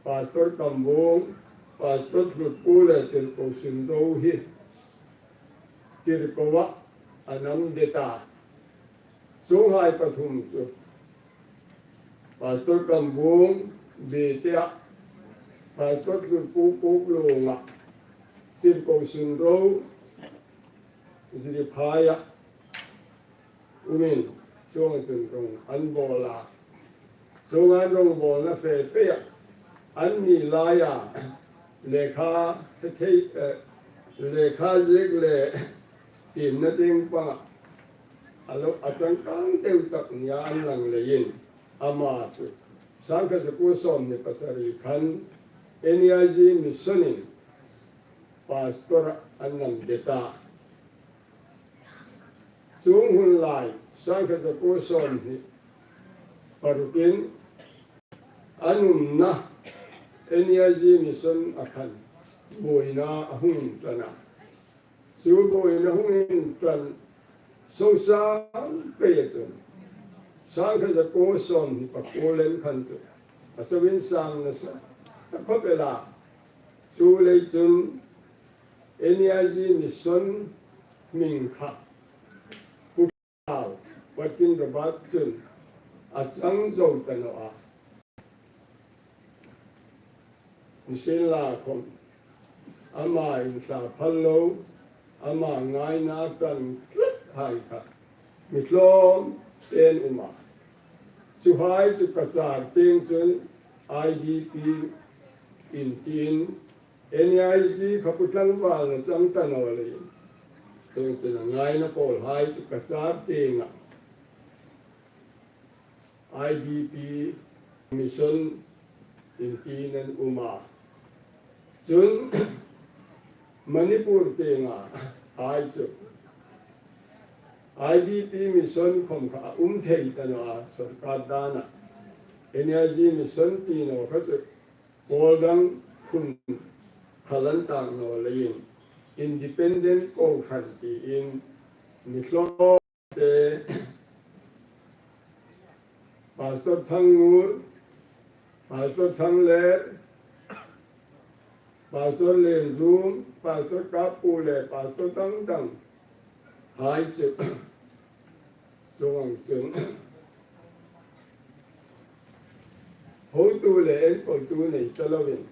Pastor Kambuong, Pastor Hlutpu le Tirko Sunro hi Tirko-a an nam det a. Chuonghai pathum chu Pastor Kambuong Bietea, Pastor Hlutpu Kuklunga, Tirko Sunro Ziriphaia umin, chuong chun rong an bawl a. Chuong an rong bawlna fe pei a, an ni laia lekha thei, eh, lekha ziek le tiemna tieng panga a lo a changkang deu tak nia an lang leiin ama chu sangkhat zakuo sawmhni pasari khan N E I G mission-in pastor an nam det a. Chuong hun lai sangkhat zakuo sawmhni parukin an umna N E I G mission-a khan buoina a hung intlan a. Chu buoina hung intlan sawng sang pei a chun sangkhat zakuo sawmhni pakuo lem khan chu a chau insang nasa ta khawp el a. Chuleiin chun N E I G mission hming kha Pu Thau, Watkin Robert chun a chang zo ta naw a. Nisienlakhawm ama inthla phal lo, ama ngaina kan tlat hai kha mi tlawm ten um a. Chuhai chu ka char tieng chun I D P in tiin N E I G kha Pu Tlangval a chang ta naw leiin, chuong chun a ngaina pawlhai chu ka char tienga I D P mission in tiin an um a. Chun Manipur tienga hai chu I D P mission khawm kha a um thei ta naw a, sawrkar dana N E I G mission ti naw kha chu pawl dang khun kha lan tak naw leiin independent kohran tiin mi tlawm te, Pastor Thangngur, Pastor Thangler, Pastor Lenrum, Pastor Kapu le Pastor dang dang hai chu chuong ang chun hotu le enkawltu nei ta loin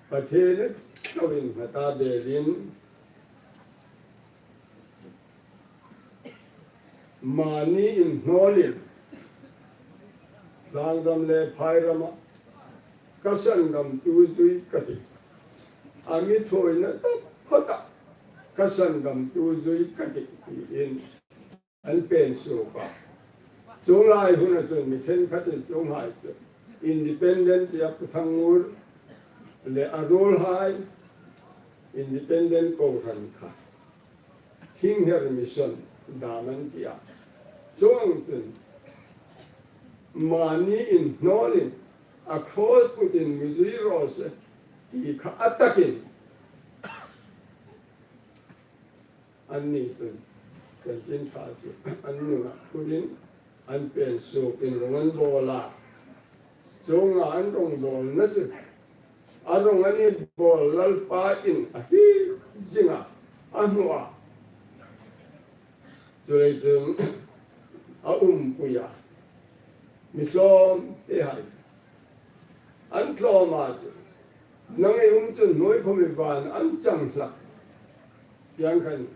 Pathien a chauin nghata belin mani inhnawlin tlanggam le phairama ka sanggamtu zui ka tih, a mi thawina taphawta ka sanggamtu zui ka tih tiin an pen suok a. Chuong lai huna chun mi thenkhatin chuonghai chu independent tia Pu Thangngur le a ruolhai independent kohran kha Thingher Mission dam an ti a. Chuong chun mani inhnawlin a cross putin mi zui raw se ti kha a takin anni chun chanchin ṭha chu an nunah phurin an pen suokin rong an bawl a. Chuonga an rong bawlna chu a rong an inbawl Lalpa'n a hriet zing a, a hmu a. Chuleiin chun a umpui a, mi tlawm te hai an tlawm a chu, nang ei um chun hnuoi khawm i van an chang hlak. Tiang khan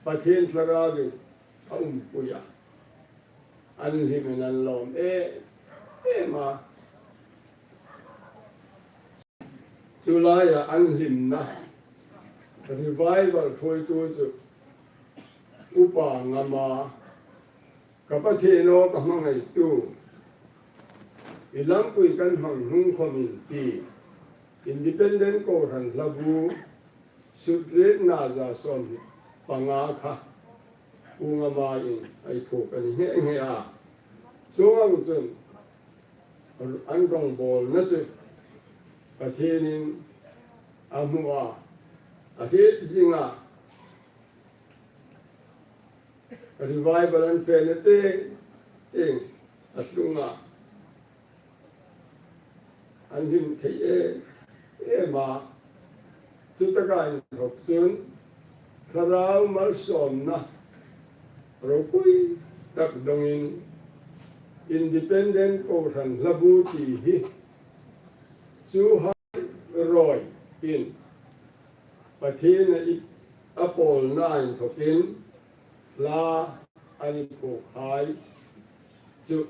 Pathien Thlarauin a umpui a, an hlimin an lawm em em a. Chu laia an hlimna revival thuoitu chu Upa Ngama, ka Pathien aw ka hmangaitu, i lampui kan hmang hnung khawmin ti independent kohran hlabu sutrietna za sawmhni panga kha Pu Ngamain ei phuok a ni nghe nghe a. Chuong ang chun an rawngbawlna chu Pathienin a hmu a, a hriet zing a, revival an fena teng teng a tlung a, an hlim thei em em a. Chutaka inthawk chun thlarau malsawmna ropui tak dawngin independent kohran hlabu ti hi chu hai rawiin Pathien a i, a pawlna inthawkin hla an phuok hai chu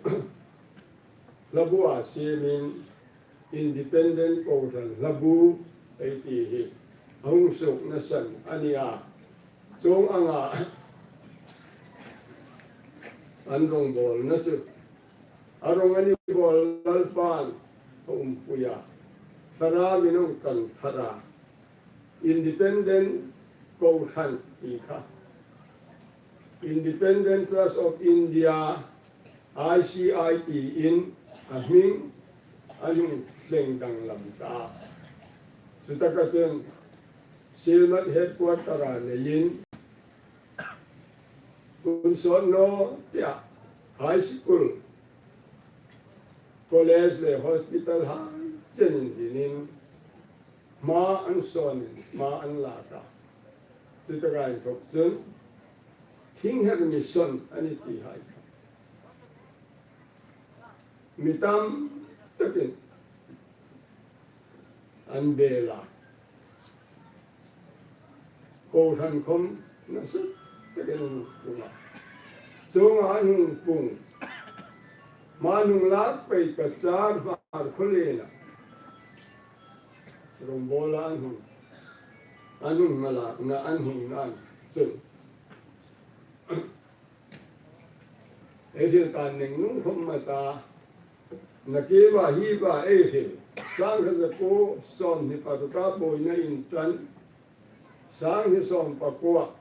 hlabu a siemin independent kohran hlabu ei ti hi a hung suokna san a ni a. Chuong anga an rawngbawlna chu a rawng a ni bawl Lalpan a umpui a, thlarauin a hung kan thar a. Independent kohran ti kha Independent Church of India, I C I tiin a hming an hung thleng danglam ta. Chutaka chun Sielmat headquarter a neiin hun sawt naw tia high school, college le hospital hai chenin dingin hma an sawn, hma an lak a. Chutaka inthawk chun Thingher Mission an ti hai. Mi tam takin an bel a. Kohran khom nasa takin an pung a. Chuonga an hung pung, hma an hung lak pei Cachar Hmarkhawliena rawngbawla an hung, an hung hmalakna an hung nan chun ei hril kan ning nung khom ma ta, nakie va hi va ei hril. Sangkhat zakuo sawmhni paruka buoina inṭan, sanghni sawm pakuo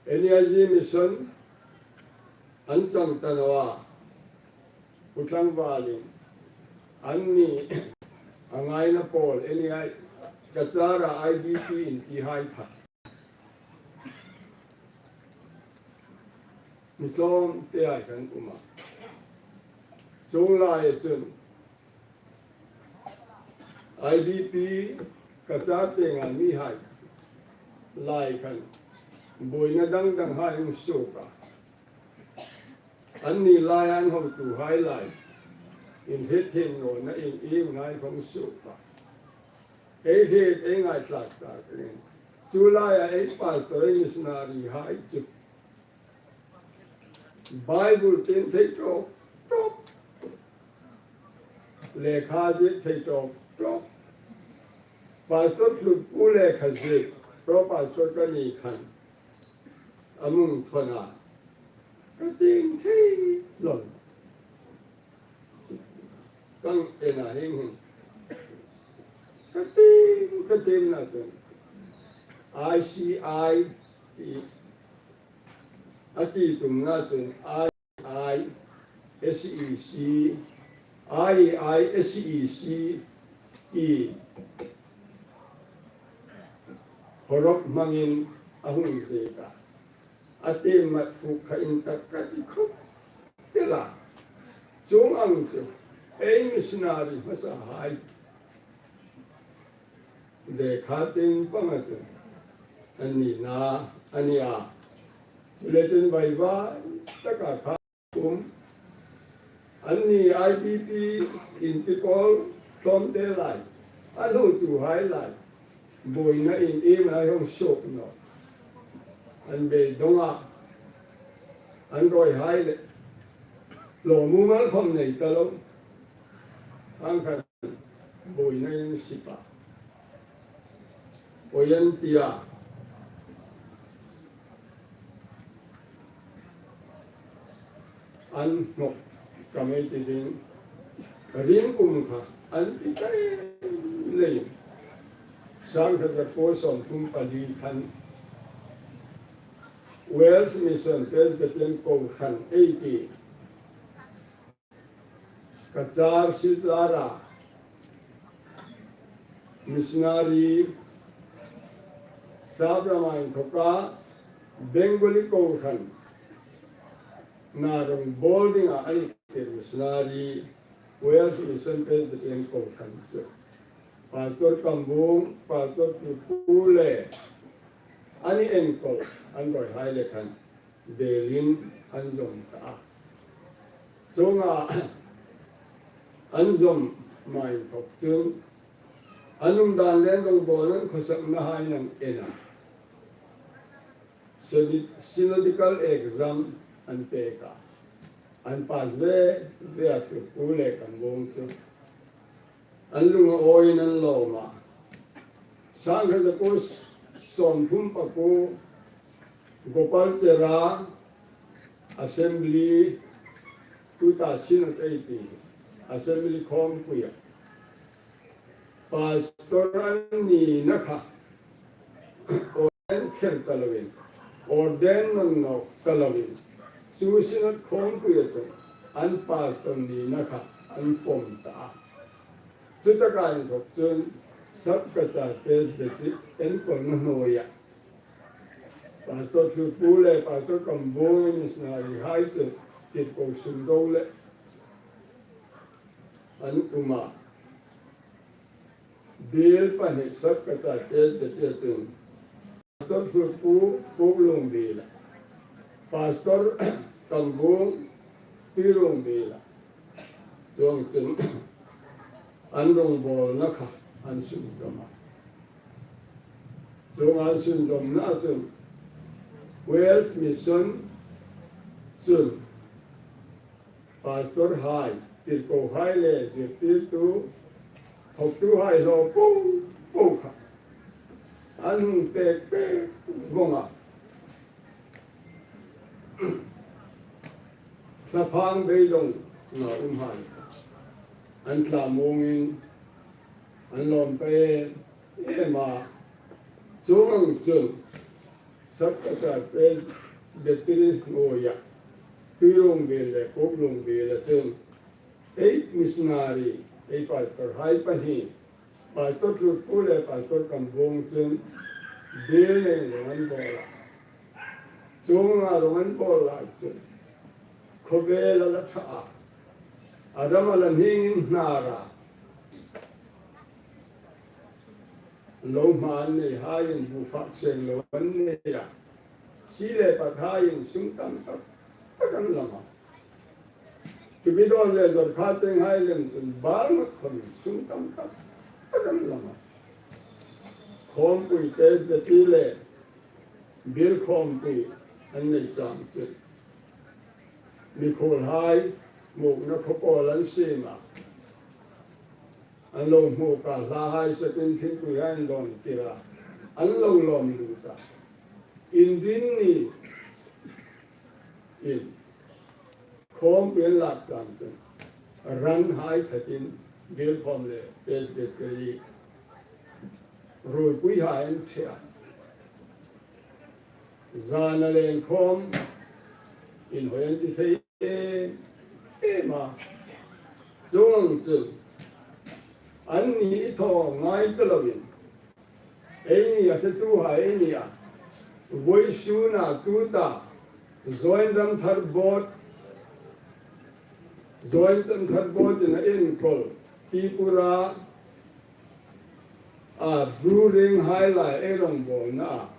N I G Mission an chang ta naw a. Pu Tlangvalin anni a ngaina pawl N I, Cachara I D P in ti hai kha mi tlawmte ai kan um a. Chuong laia chun I D P Cachar tienga mihai lai khan buoina dang dang hai hung suok a. Anni lai an hotuhai lai inhrietthiem nawna in ieng hai hung suok a. Ei hriet ei ngaithlak tak ringin chu laia ei pastor, ei missionary hai chu Bible tiem thei tawk tawk, lekha ziek thei tawk tawk, pastor tlutpu lekha ziek, pro pastor ka ni khan a mung thawn a, ka tiem thei lo. Kan en a, hieng hin ka tiem, ka tiemna chun I C I ti a ti tumna chun I, I, S E C, I, I, S E C ti hawrawk hmangin a hung ziek a. A tiem mat fuk kha intak ka ti khawp el a. Chuong ang chu ei missionary hmasa hai lekha tiem panga chu an nina a ni a. Chuleiin vaivai taka kha um. Anni I D P inti pawl tlawmte lai, an hotuhai lai buoina in ieng hai hung suok naw. An beidong a, an ruoihai le lawmum khom nei ta lo. Ang khan buoina in sip a, buoina in ti a, an hnawk ka mei ti ding, ringum kha an ti ta lei. Sangkhat zakuo sawmthum pali khan Wales Mission Presbyterian Kohran ei ti. Ka char Silchar-a missionary Sap rama inthoka Bengali Kohran na rawngbawl dinga an tir missionary Wales Mission Presbyterian Kohran chu Pastor Kambung, Pastor Tupu le an enkawl, an rawihai le khan belin an zawm ta a. Chuonga an zawm ma inthok chun an umdan le an rawngbawlna, an khawsaknahai an en a. Synod-, synodical exam an pek a. An pass ve ve a, Tupu le Kambung chu an lung a awiin an lawm a. Sangkhat zakuo sawmthum pakuo Gopalchera Assembly, tuta Synod ei ti, Assembly khawmpuia pastor an nina kha ordain kher ta loin, ordain nawn nawk ta loin, chu Synod khawmpuia chun an pastor nina kha an pawm ta a. Chutaka inthok chun Sap Cachar Presbytery enkawlna hnuoia Pastor Tupu le Pastor Kambung missionary hai chu tirko sum do le an um a. Bill pahni Sap Cachar Presbytery chun Pastor Tupu Puklungbiela, Pastor Kambung Tuilungbiela, chuong chun an rawngbawlna kha an sunzawm a. Chuong an sunzawmna chun Wales Mission chun pastor hai, tirko hai le zirtirtu, thawktu hai hlaw po po kha an hung pek pek vawng a. Thlaphang beidonga um hai an thlamuongin an lawm ta em em a. Chuong ang chun Sap Cachar Presbytery hnuoia Tuilungbiel le Puklungbiela chun ei missionary, ei pastor hai pahni, Pastor Tupu le Pastor Kambung chun bill nei rawng an bawl a. Chuonga rawng an bawl lai chun khawvela la ṭha a, a rama la hning inhnar a, lo hma an nei haiin bu fak seng lo an nei a, si le pat haiin sum tam tak tak an lam a. Tupi dawn le zawr kha teng hai lem chun bal ngot khawmin sum tam tak tak an lam a. Khawmpui Presbytery le bill khawmpui an nei chang chun mikhuolhai mukna khawpawl an siem a. An lo hmu ka hla hai sakin thingpui hai an dawn tir a, an lo lawm lut a. Inrinni in khawmpui an lak chang chun ran hai thatin bill khawm le Presbytery ruoipui hai an ṭhe a. Zana leng khawm inhawi an ti thei em em a. Chuong ang chun anni thaw ngai ta loin, eini a hretu hai ei ni a, vawisuna tuta Joint Ramthar Board, Joint Ramthar Board-in a enkawl Tripura a Bru Rieng hai laia ei rawngbawlna a,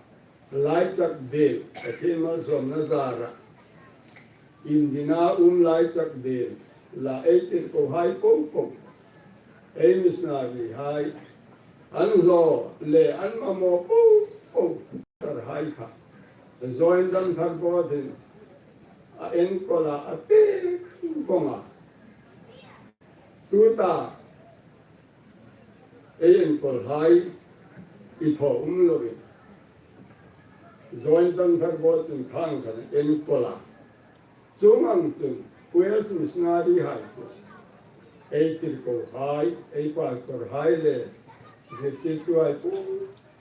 Laichak biel, Pathien malsawmna zara indina um Laichak biel la ei tirko hai po po, ei missionary hai an hlaw le an mamaw po po tar hai kha Joint Ramthar Board-in a enkawl a, a pek vawng a. Tuta ei enkawl hai i thaw um loin Joint Ramthar Board-in khang khan enkawl a. Chuong ang chun Wales missionary hai chu ei tirko hai, ei pastor hai le zirtirtu hai po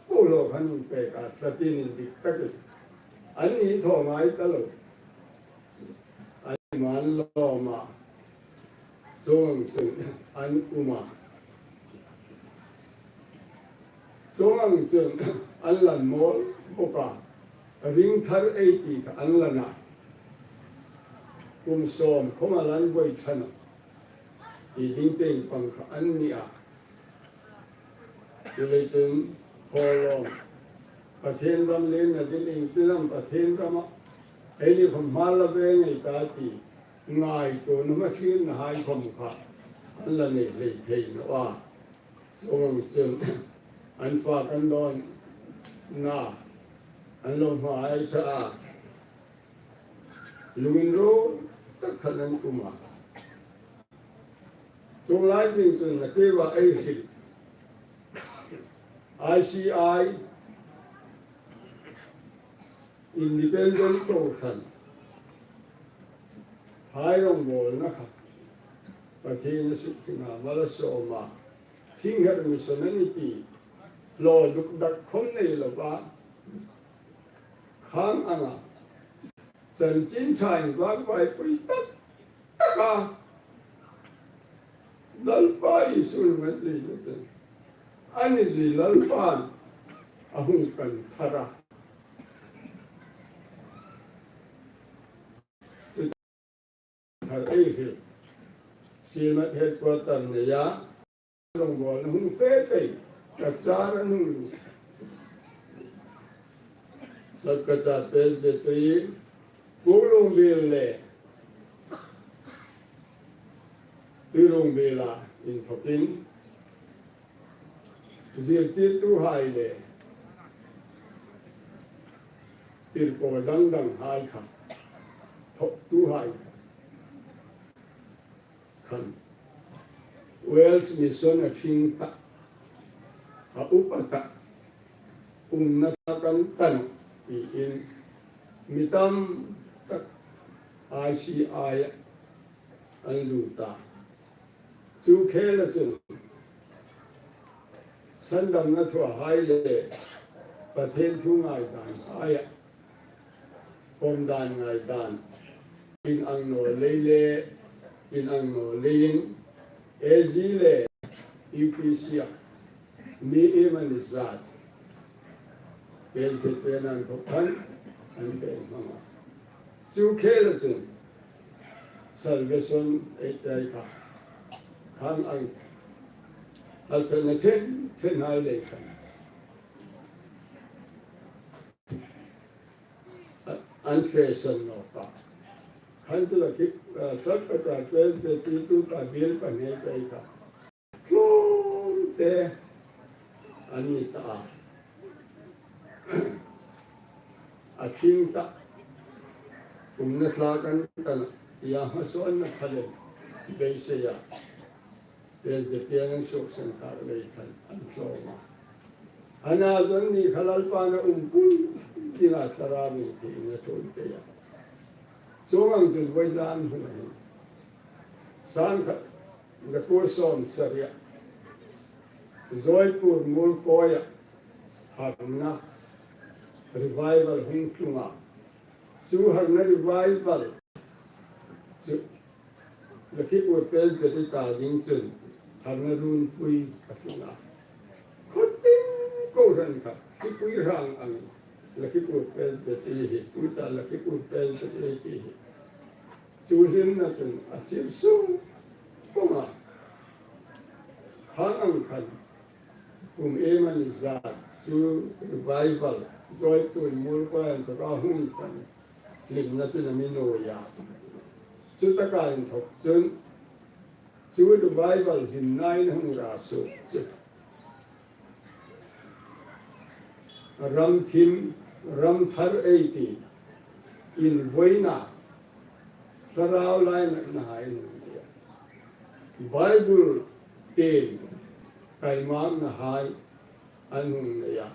po lo khan hung pek a, thlatin indik takin An ni thaw ngai ta lo. An man lawm a. Chuong chun an um a. Chuong ang chun an lan mawl bawk a. Ring thar ei ti kha an lan a. Kum sawm khawm a lan voi ṭhan a. Ti ding tieng pang kha an ni a. Chuleiin chun, thawlawm, Pathien ram lenna ding ieng tin am Pathien rama eini khawm hma la ve ngei ta ti ngaituona hmathlirna hai khawm kha an la nei hlei thei naw a. Chuong ang chun an fak an dawnna an lo hmang ṭha a. Lunginro tak khan an um a. Chuong lai zing chun Nakeba ei hril. I C I, Independent Kohran hai rawngbawlna kha Pathien a suk thing a, mal a sawm a. Thing her mission a ni ti hlaw duk dak khawm nei lova, khang anga chanchin ṭha invak vaipui tak taka Lalpa Isu lungngatna chu a ni zui Lalpan a hung kan thar a. Thar ei hril. Sielmat headquarter neia rawngbawlna hung fe pei, Cachar an hung lut. Sap Cachar Presbytery, Pu Lungbel le Pi Lungbela inthokin zirtirtuhai le tirko dang dang hai kha, thawktuhai kha khan Wales Mission a ṭhing ta, a upa ta, umna ta kan ta nawh tiin mi tam tak I C I-a an lut a. Chu khela chun sandamna thuahai le Pathien thu ngaidanhai a, pawm dan ngaidan, in ang naw lei le in ang naw leiin A G le U P C-a mi iem an zat, Presbyterian an thawk khan an fe hmang a. Chu khela chun Salvation ei ti kha, khang ang, a sana ṭhen ṭhenhai lei khan an fe san nawk a. Khan chu la khi, a, Sap Cachar Presbytery tuta biel pahni ei ti kha tlawmte an ni ta a. A ṭhing ta, umna thlak an ta nawh tia hmasawnna ṭha le beiseia Presbyterian an suoksan tak lei khan an tlawm a. Ana zon ni kha Lalpan a umpui dinga thlarau inthieng a ṭhuoi pei a. Chuong ang chun vawizan hun a hin, sangkhat zakuo sawmsari-a Joypur Muolkoi-a harna revival hung tlung a. Chu harna revival chu Lakhipur Presbytery ta ding chun harna runpui a tlung a. Khawtieng kohran kha hripui hrang ang Lakhipur Presbytery hi, tuta Lakhipur Presbytery ti hi. Chu hlimna chun a sir sung pawng a. Khang ang khan kum iem an zat chu revival, Joypur Muolkoi-a inthoka hung kan hlimna chun a mi nuoi a. Chu taka inthok chun chu revival hlimnain hung ra suok chu ram thim, ram thar ei ti, invawiina, thlarau lainatnahai an hung nei a. Bible tiem kaimaknahai an hung nei a.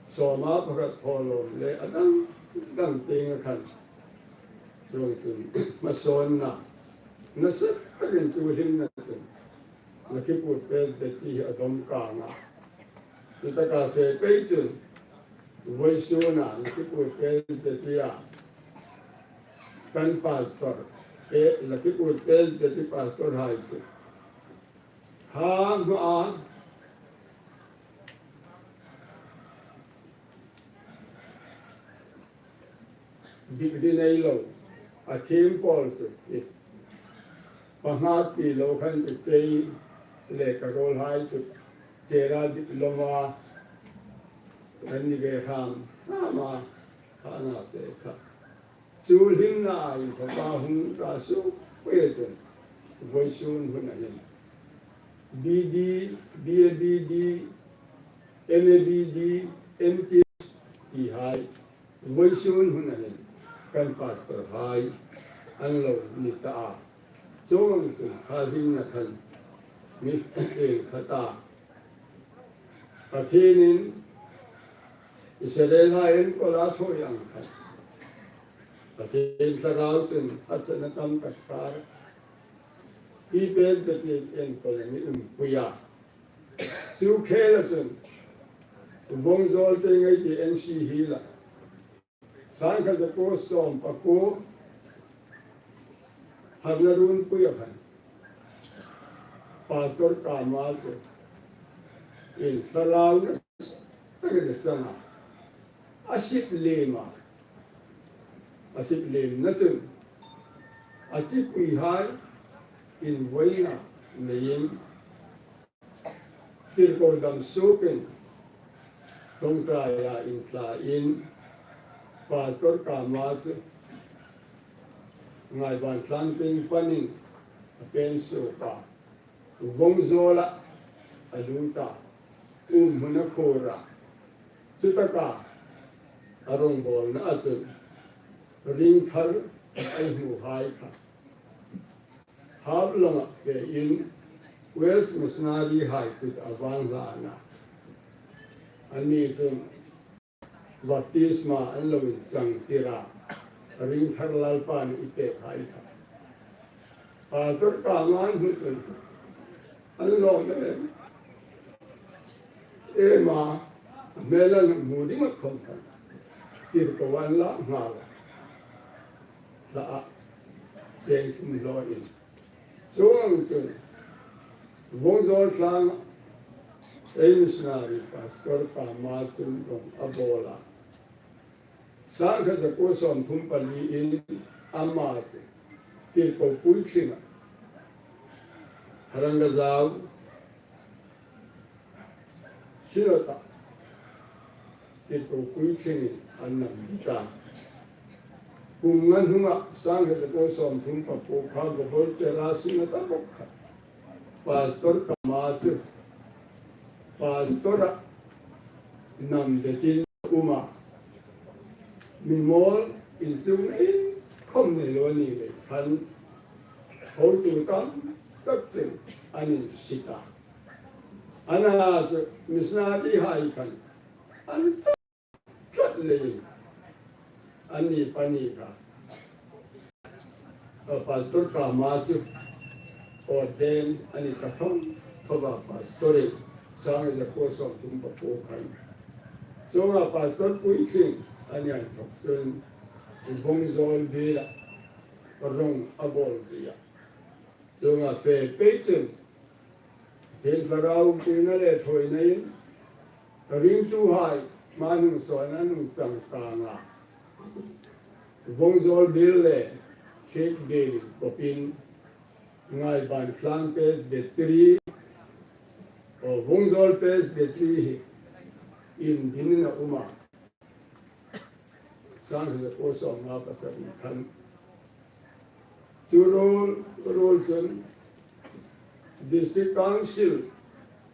Sawma pakhat thawlawm le a dang dang tienga khan. Chuongchun hmasawnna nasa takin chu hlimna chun Lakhipur Presbytery hi a dawm kang a. Chu taka fe pei chun Vawisuna Lakhipur Presbytery-a kan pastor, eh, Lakhipur Presbytery pastor hai chu ha hma a dik di nei lo, a thiem pawl chu i pahma ti lo khan chu kei le ka ruolhai chu chera diploma kan ni ve hram hram a, kha na te kha. Chu hlimna inthawka hung ra suk pei chun vawisun hun a hin B D, B A B D, M A B D, M T ti hai vawisun hun a hin kan pastor hai an lo ni ta a. Chuong chun kha hlimna khan mi eng kha ta. Pathienin Israel hai enkawl a thawi ang khan Pathien Thlarau chun harsatna tam tak kar hi pen Pathien enkawl a mi umpui a. Chu khela chun Vawngzawl te ngei ti N C Hill-a sangkhat zakuo sawm pakuo harna runpui a khan Pastor Kama chu in thlarau na tak a chang a, a sip lem a, a sip lemna chun a chipui hai invawiin neiin tirko dam sukin ṭawngṭaia inthlain Pastor Kama chu Ngaiban tlang tieng panin a pen suok a, Vawngzawla a lut a, umhmun a khuor a, chutaka a rawngbawlna a chun ringthar ei hmu hai kha Haplonga fe in Wales missionary hai kut a vang hlana. Anni chun baptisma an lo inchang tir a, ringthar Lalpan i pek hai kha. Pastor Kama hmu chun an lawm em em a, hmel an hmu ding a khom khan tirko an la nghal a. Thla a cheng thum hlaw in. Chuong chun Vawngzawl tlang ei missionary Pastor Kama chun rawng a bawl a. Sangkhat zakuo sawmthum pali in ama chu tirko puitlinga Harangajau Sinota tirko puitlingin an nam dit a. Kum nga hnunga sangkhat zakuo sawmthum pakuo kha Gobor Tera Sinota bawk kha Pastor Kama chu Pastor-a nam detin um a. Mi mawl inchukna inkhawm nei lo a ni lei khan hotu tam tak chun an insit a. Ana chu missionary hai khan an tlat leiin anni pahni kha Pastor Kama chu ordain a ni ta thawm thawm a, pastor-in sangkhat zakuo sawmthum pakuo khan. Chuonga pastor puitling a ni inthawk chun Vawngzawl biela rawng a bawl ve a. Chuonga fe pei chun Pathien Thlarau umpuina le thawinain ringtuhai hma hnung sawn an hung chang kang a. Vawngzawl biel le Thiek biel inkopin Ngaiban tlang Presbytery, aw, Vawngzawl Presbytery hi indinin a um a. Sangkhat zakuo sawmnga pasarih khan. Chu ruol, ruol chun District Council,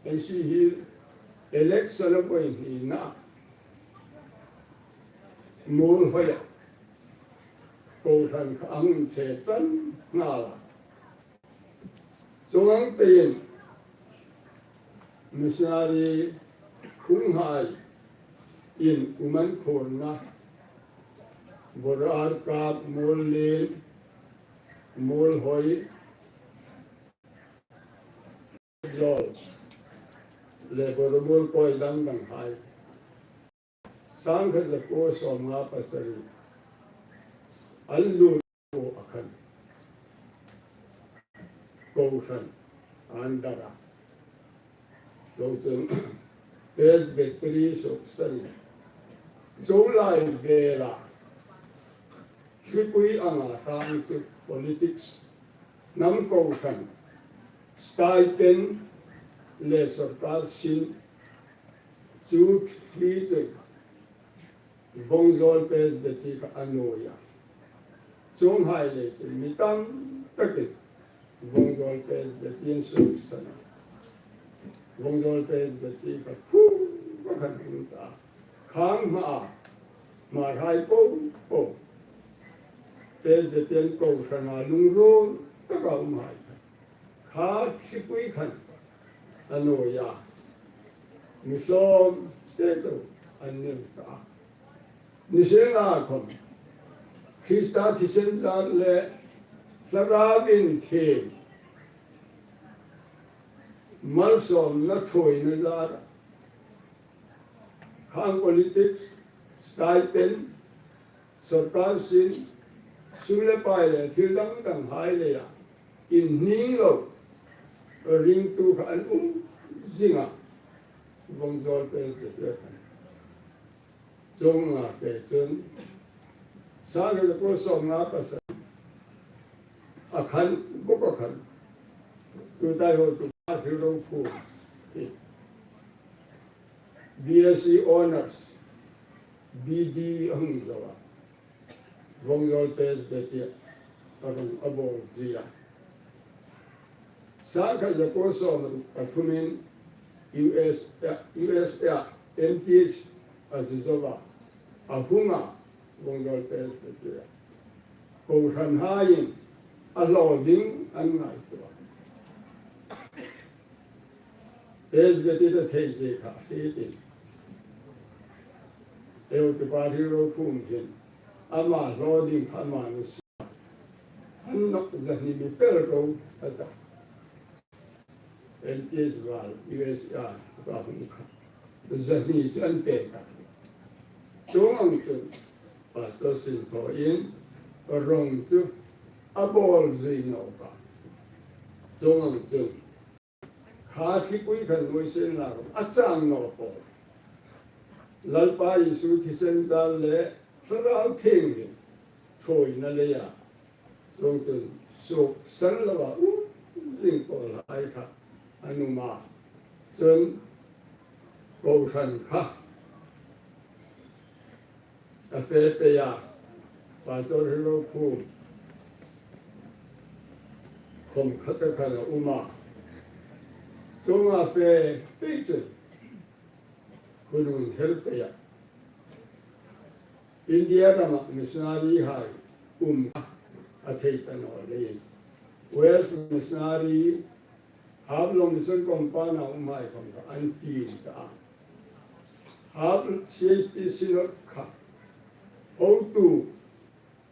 N C Hill election a voi hnina Muolhoia kohran kha a hung che tan nghal a. Chuong ang peiin missionary khunghai in um an khuorna Bawrarkap, Muollien, Muolhoi, Zawl le Bawramuol kawi dang dang hai Sangkhat zakuo sawmnga pasari an lut a khan kohran an dar a. Chuongchun Presbytery suksan, chu lai vela hripui anga hrang chu politics, hnam kohran, stipend le sawrkar sin chu hi chu Vawngzawl Presbytery kha a nuoi a. Chuonghai le chu mi tam takin Vawngzawl Presbytery an suksan a. Vawngzawl Presbytery kha khu va khan hung ta. Khang hma, hma hai po po Presbyterian kohran a lungruol taka umhai kha kha hripui khan a nuoi a. Mi hlawm te chu an ni ta. Nisienlakhawm Krista thisen zar le Thlarau Inthieng malsawmna thuoina zar, khang politics, stipend, sawrkar sin, sum le pai le thil dang dang hai leia inhning lo ringtu kha an um zing a. Vawngzawl Presbytery khan. Chuonga fe chun sangkhat zakuo sawmnga pasari a khan bawk a khan. Tuta ei hotupa Hril Rophum hi B S C Honours, B D a hung zo a. Vawngzawl Presbytery a rong a bawl zui a. Sangkhat zakuo sawmruk pathumin U S A, U S A M Th a zu zo a, a hung a, Vawngzawl Presbytery a. Kohranhaiin a hlaw ding an ngaituo a. Presbytery a thei zie kha hriet in, ei hotupa Hril Rophum hin ama hlaw ding kha ama nusia. An nawk zahni mi pel ro a ta. M Th val U S A ka hung kha zahni chu an pek a. Chuong ang chun Pastor sin thawin rong chu a bawl zui nawk a. Chuong ang chun kha hripui khan nuoi sien la rong a chang nawk a. Lalpa Isu thisen zar le Thlarau Thienghlim thuoina leia chuongchun suksan loa um ding pawlhai kha an um a. Chun kohran kha a fe pei a, Pastor Hril Rophum khom khata khan a um a. Chuonga fe pei chun hun hung hel pei a. India rama missionary hai um a thei ta naw leiin Wales missionary Haflong Mission Compound a um hai khom kha an ti ta. Haflong C H T Synod kha hotu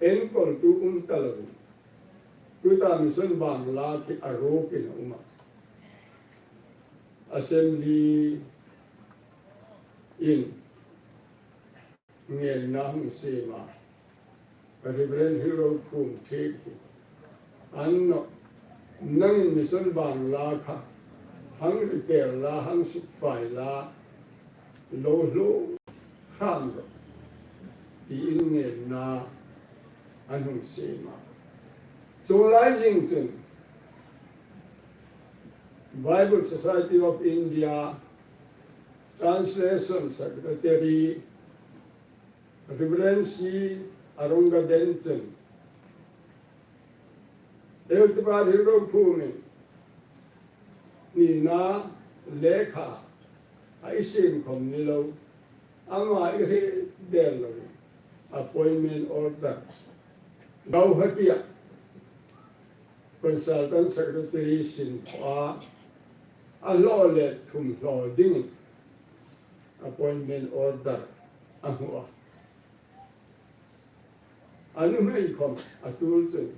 enkawltu um ta lo. Tuta mission bang la khi a rukin a um a. Assembly in ngenna hung siem a. Reverend Hril Rophum thik hi an nawh, nangin mission bang la kha hang repair la, hang sukfai la, lo hluo hram rawh, tiin ngenna an hung siem a. Chuong lai zing chun Bible Society of India Translation Secretary Reverend C Arongaden chun ei hotupa Hril Rophum in nina lekha a siem khom ni lo, ama hriet der lo appointment order Guwahati-a consultant secretary sin thaw a, a hlaw le thum hlaw ding appointment order a hmu a. A nuhmei khom a tul chun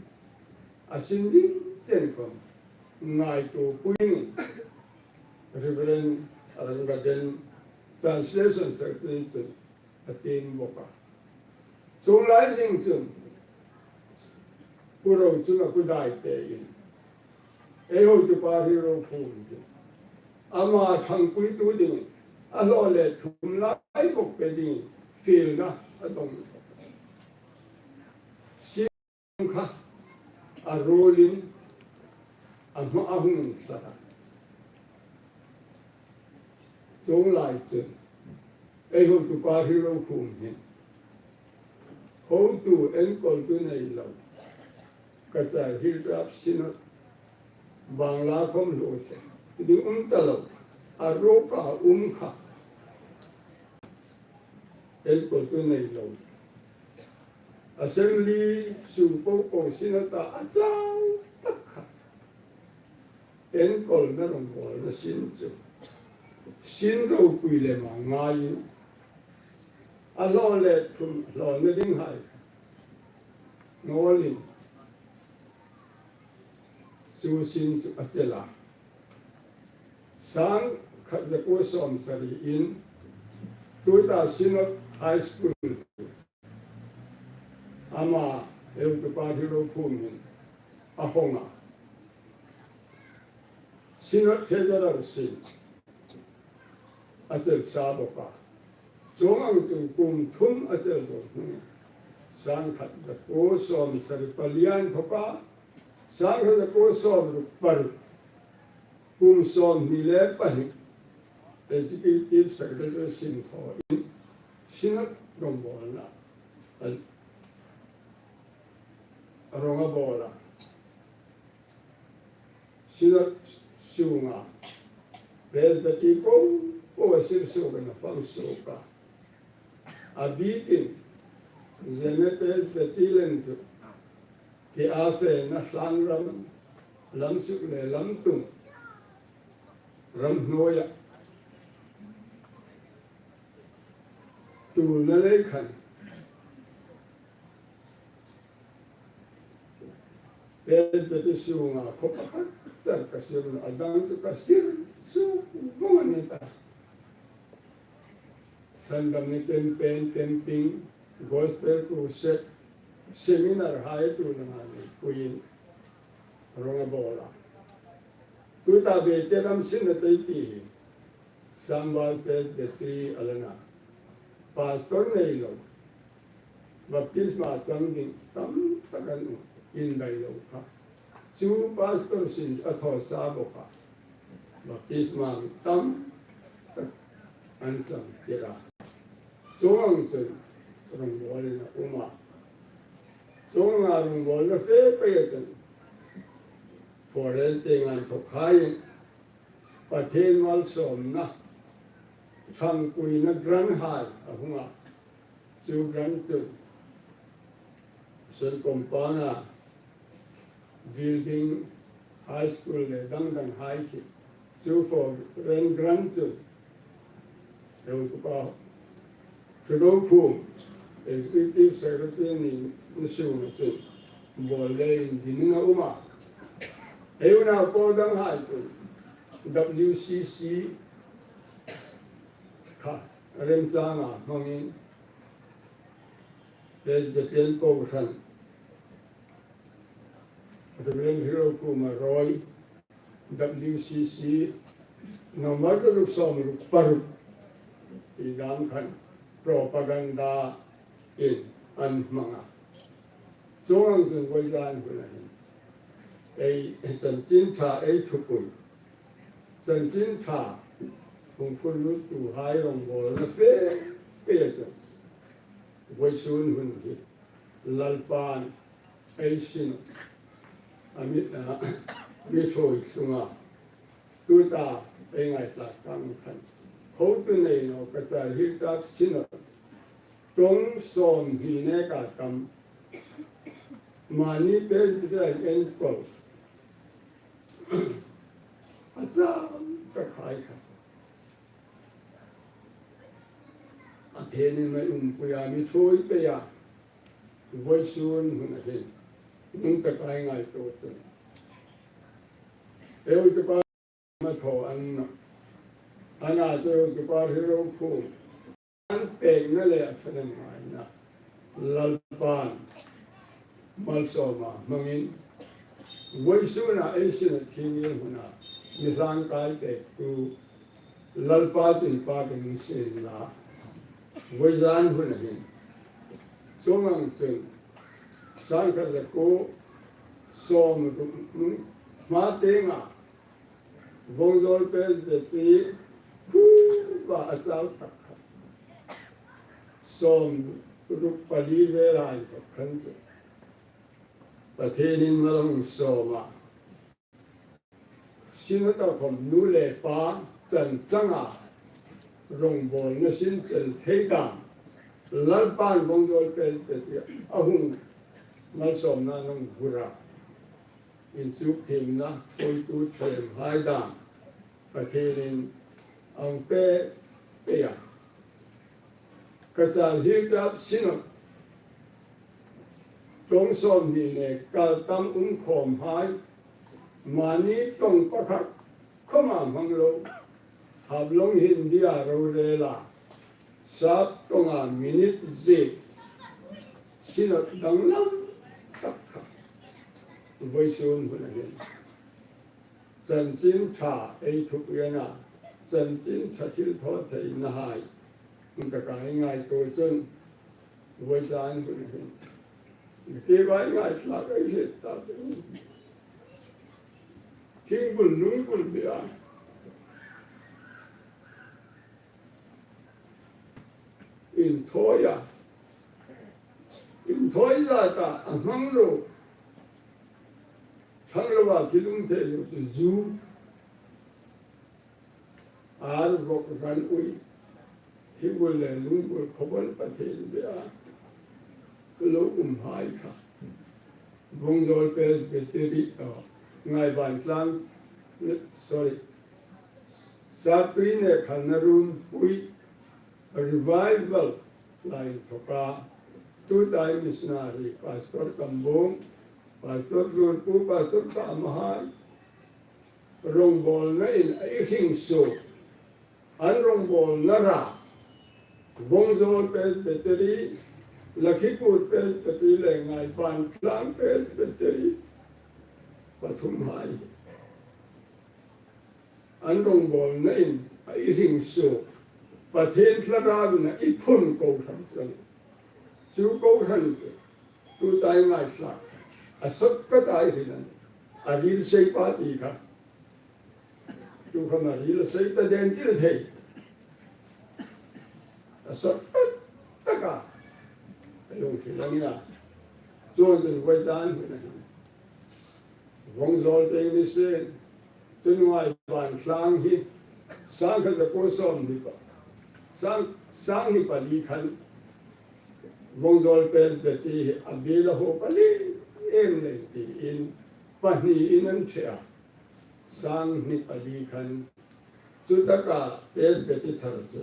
a sin ding chen khom ngaituo puiin Reverend Arongaden Translation Secretary chun a ti bawk a. Chuong lai zing chun Pu Rochunga Pu Daite in, ei hotupa Hrirokhum chu ama ṭhangpuitu dingin a hlaw le thum lai bawk pe dingin fielna a dong. Sin kha a ruolin a hma a hung tlat a. Chuong lai chun ei hotupa Hrirokhum hin hotu enkawltu nei lo, Cachar Hills Synod, Bangla khom lo se ding um ta lo, a ruok a um kha enkawltu nei lo. Assembly sung po po Synod-a a chau tak kha enkawlna rongbawlna sin chu sin ropui lem a ngaiin, a hlaw le thum hlawna dinghai ngawlin chu sin chu a chel a. Sangkhat zakuo sawmsari in tuta Synod High School ama ei hotupa Hrirokhum in a hawng a. Synod Treasurer sin a chel sa bawk a. Chuong ang chun kum thum a chel bawk hnungin sangkhat zakuo sawmsari pali a inthawka sangkhat zakuo sawmruk paruk, kum sawmhni le pahni, Executive Secretary sin thawin Synod rongbawlna a, a rong a bawl a. Synod sunga Presbytery po po a sir suok a, a fang suok a. A bikin Zeme Presbyterian chu ti a fena Thlangram lam suk le lam tum ram hnuoia tulna lei khan Presbytery sunga khaw pakhat char ka sir, a dang chu ka sir suok vawng a ni ta. Sandamna campaign, camping, gospel crusade, seminar hai tu na ngani kuin rong a bawl a. Tuta Bethel ram Synod ei ti hi Sambal Presbytery a la na. Pastor nei lo, baptisma chang ding tam tak an um, indai lo kha. Chu pastor sin a thaw sa bawk a. Baptisma tam tak an chang tir a. Chuong ang chun rongbawlin a um a. Chuong anga rongbawlna fe pei a chun foreign tieng an thawk hai Pathien malsawmna ṭhangpuina grant hai a hung a. Chu grant chu Mission Compound-a building, high school le dang dang hai khi chu foreign grant chu ei hotupa Hrirokhum Executive Secretary ni, ni sunga chun bawl le indin a um a. Ei unau pawl dang hai chun W C C kha remchanga hmangin Presbyterian kohran Reverend Hrirokhuma rawi W C C November ruk sawmruk paruk ti dam khan propaganda in an hmang a. Chuong ang chun voizan hun a hin ei chanchin ṭha ei thupui, chanchin ṭha hung phur luttuhai rongbawlna fe pei a chun voisun hun hi Lalpan ei sin a mi, a mi ṭhuoi tlunga tuta ei ngaithlak tang khan hotu nei naw Cachar Hills Synod ṭawng sawmhni neka tam mani Presbyterian enkawl a chang tak hai kha Pathienin a mi umpui a, mi ṭhuoi pei a, voisun hun a hin nung tak ei ngaituo tu. Ei hotupa ma thaw an na, a na chu ei hotupa Hrirokhum pekna le a ṭhahnemngaina Lalpan malsawma hmangin, vawisuna ei Synod hi mi hmuna mi hlangkai pektu Lalpa chun pa kan sien la, vawizan huna hin chuong ang chun sangkhat zakuo sawmruk hma tienga Vawngzawl Presbytery khuo a chau tak kha sawmruk pali vela inthawk khan chu Pathienin mal a hung sawm a, Synod-a khawm nu le pa chan changa rongbawlna sin chel thei dam Lalpan Vawngzawl Presbytery a hung malsawmna a hung vur a, inchuk thiemna, phuoitu ṭhahnemngai dam Pathienin a hung pe pei a. Cachar Hilltop Synod ṭawng sawmhni le kal tam um khawmhai, mani ṭawng pakhat khawma hmang lo, Haflong Hindia rorela, sap ṭawnga minute ziek Synod danglam tak kha vawisun huna hin chanchin ṭha ei thupuina, chanchin ṭha thilthawtheinahai hung taka ei ngaituo chun vawizan huna hin kei vai ngaithlak ei hriet ta, thingbul lungbul bia inthawi a, inthawi zata a hmang lo, thang loa thil um thei lo chu zu, ar vawk ran ui, thingbul le lungbul khawbon Pathien bia lo umhai kha Vawngzawl Presbytery, oh, Ngaiban Tlang, sorry, Saptui Nekhana Rumpui Revival lai inthawka tuta ei missionary Pastor Kambung, Pastor Zurpu, Pastor Kamahai rongbawlna in ei hring suok. An rongbawlna ra Vawngzawl Presbytery, Lakhipur Presbytery le Ngaiban Tlang Presbytery pathumhai an rongbawlna in ei hring suok. Pathien Thlarauin a phun kohran chu, chu kohran chu tuta ei ngaithlak a sawt ka ta ei hrin a nih. A ril sei pa ti kha, tu kha a ril a sei ta den tir thei. A sawt tak taka ei hung hrin a nih a. Chuongchun vawizan huna hin Vawngzawl te ni sien, chun Ngaiban Tlang hi sangkhat zakuo sawmhni pa, sang, sanghni pali khan Vawngzawl Presbytery hi a biel a huop a ni em le tiin pahniin an ṭhe a. Sanghni pali khan chu taka Presbytery thar chu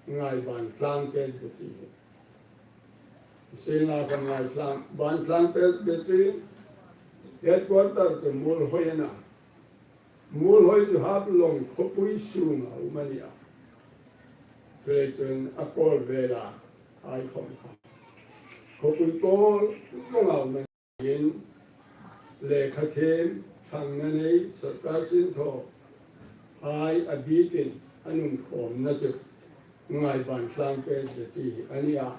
Ngaiban Tlang Presbytery hi. Sina kan Ngaiban Tlang Presbytery headquarter chu Muolhoi a na. Muolhoi chu Haflong khawpui sunga um a nih a. Chuleiin a kawl vela ei khawm kha khawpui kawl kawnga um a nih. Lekha thiem, ṭhangna nei, sawrkar sinthawhai a bikin an um khawmna chu Ngaiban Tlang Presbytery hi a nih a.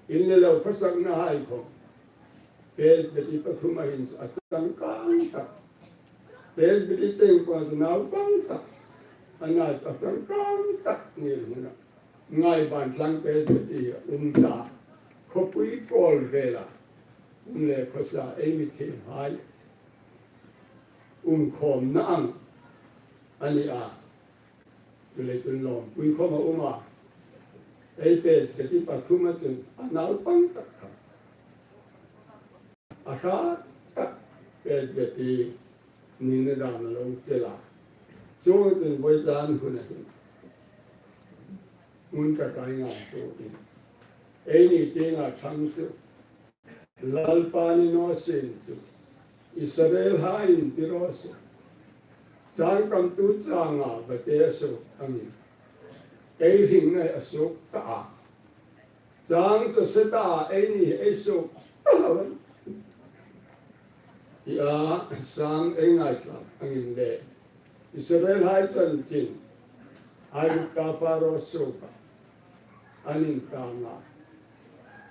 In le lo khawsaknahai khawm Presbytery pathuma hin a changkang tak, Presbytery tieng pang chu naupang tak, a na a changkang tak ni hmuna Ngaiban Tlang Presbytery hi a um ta. Khawpui kawl vela um le khawsa ei mithiemhai um khawmna ang a nih a. Chuleiin lawmpui khawm a um a. Ei Presbytery pathuma chun a naupang tak kha, a hrat tak Presbytery nina dam a lo chel a. Chuongchun vawizan huna hin hmun taka ei ngaituo in, eini tienga ṭhang chu Lalpa ni naw sien chu Israelhaiin ti raw se, changkamtu changa va te suok angin ei hringna a suok ta a. Sang chu seta ei ni ei suk ta lo. Tia sang ei ngaithlak angin le Israelhai chanchin Aigupta Pharaoh suoka an intang a,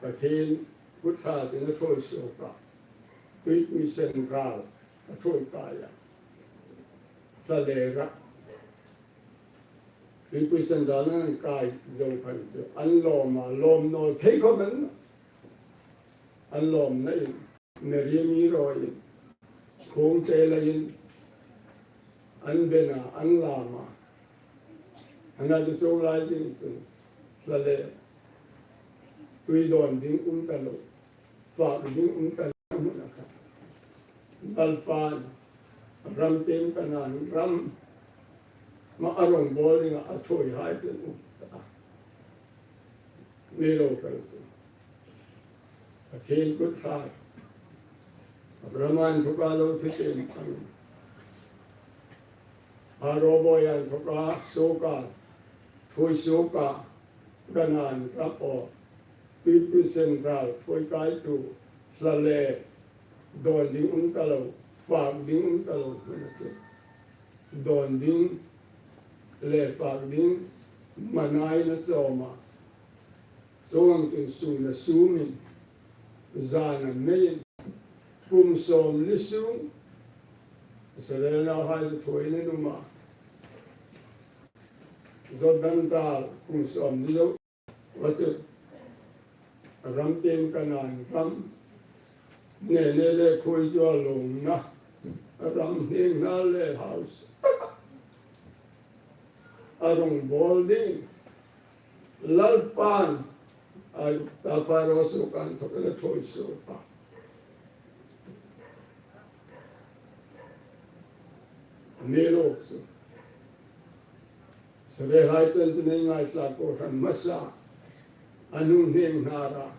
Pathien kut ṭhain a ṭhuoi suok a, tuipui sen ral a ṭhuoi kai a, thlalera tuipui sen ral an kai zo khan chu an lawm a, lawm naw thei khawp an, an lawmna in Mary mi rawi in, khungte lain an ben a, an lam a. Ana chu chuong lai ding chun thlalera tui dawn ding um ta lo, fak ding um ta lo hmun a kha. Lalpan ram tieng Kanan ram ma a rongbawlna dinga a ṭhuoihai chu an um ta. Mi lo kal chu Pathien kut ṭha. Abraham inthawka lo thutiem ang, Pharaoh boi inthawka suoka, ṭhuoi suoka, Kanan ram aw, tuipui sen ral ṭhuoi kaitu, thlalera dawn ding um ta lo, fak ding um ta lo hmun a chu dawn ding le fak ding manain a chawm a. Chuong ang chun sun a sumin, zan a meiin, kum sawmli sung Israel nauhai chu ṭhuoiin an um a. Jordan ral kum sawmli lo, a chu ram tieng Kanan ram, Nenew le khuoizuol lungna ram, hnienghnâr le hausa a rongbawl ding Lalpan Aigupta Pharaoh suoka inthawk a ṭhuoi suok a. Amiruokchu Israelhai chanchin ei ngaithlak kohran hmasa an hung hnienghnâr a,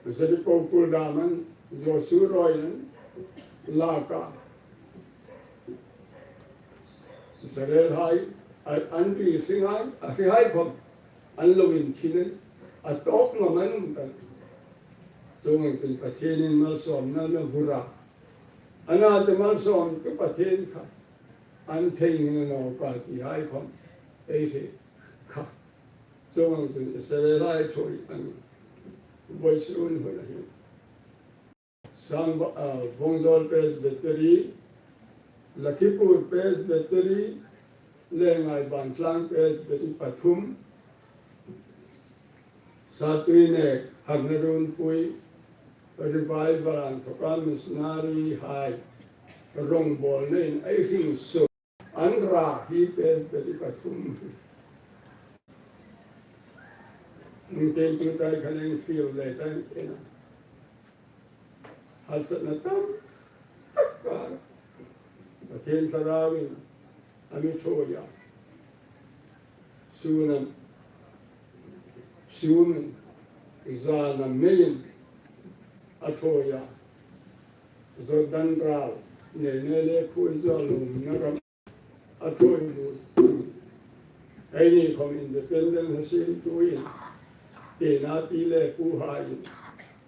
Jeriko kul dam an Josua rawiin an lak a. Israelhai an ri hringhai, a hrihai khawm an lo inthin a, a tawk ngam an um ta. Chuong ang chun Pathienin malsawmna a vur a. Ana chu malsawmtu Pathien kha an theinghil naw ka ti hai khawm ei hriet kha. Chuong ang chun Israelhai ṭhuoi an vawisun hun a hin Sangba-, ah, Vawngzawl Presbytery, Lakhipur Presbytery, le Ngaibantlang Presbytery pathum, Satuinek, Harnarunpui, Revival inthawka missionary hai rongbawlnain ei hring suok. An ra hi Presbytery pathum hi. Nung teng tu tai khan eng fiel le tai ena. Harsatna tam tak kar Pathien Thlarauin a mi ṭhuoi a. Sun a, sun zan a meiin a ṭhuoi a. Jordan ral, Nenew le khuoizuol lungna ram a ṭhuoi lut. Eini khawm independent hasiemtuin, tena pi le puhaiin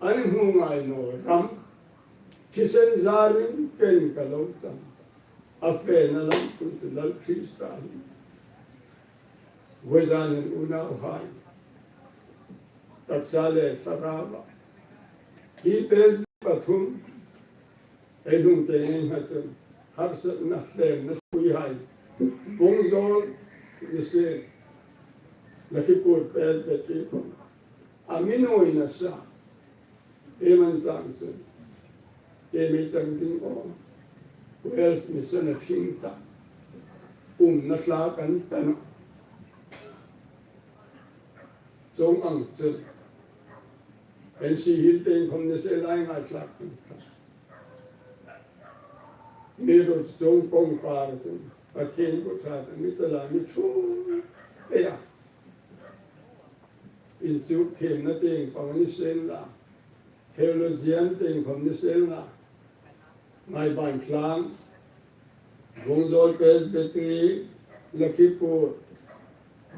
an hmu ngai naw ram, thisen zarin ken ka lo chang. A fena lam pui chu Lal Krista hi. Vawizanin unauhai, taksa le thlarauva, hi pen pathum ei hung te ngei hma chun harsatna hlemna ṭhuoihai, Vawngzawl ni sien, Lakhipur Presbytery khawm a mi nuoi nasa. Ei man chang chun, ei mi chang ding aw, Wales Mission a thing ta, umna tla kan ta nawh. Chuong ang chun N C Hill te inkhawm ni sien ei ngaithlak kan ta. Amiruokchu chuong kawngkar chun Pathien kut ṭha mi chala mi ṭhuoi pei a. Inchuk thiemna tieng pang ni sien la, theologian tieng khawm ni sien la, Ngaibantlang, Vawngzawl Presbytery, Lakhipur,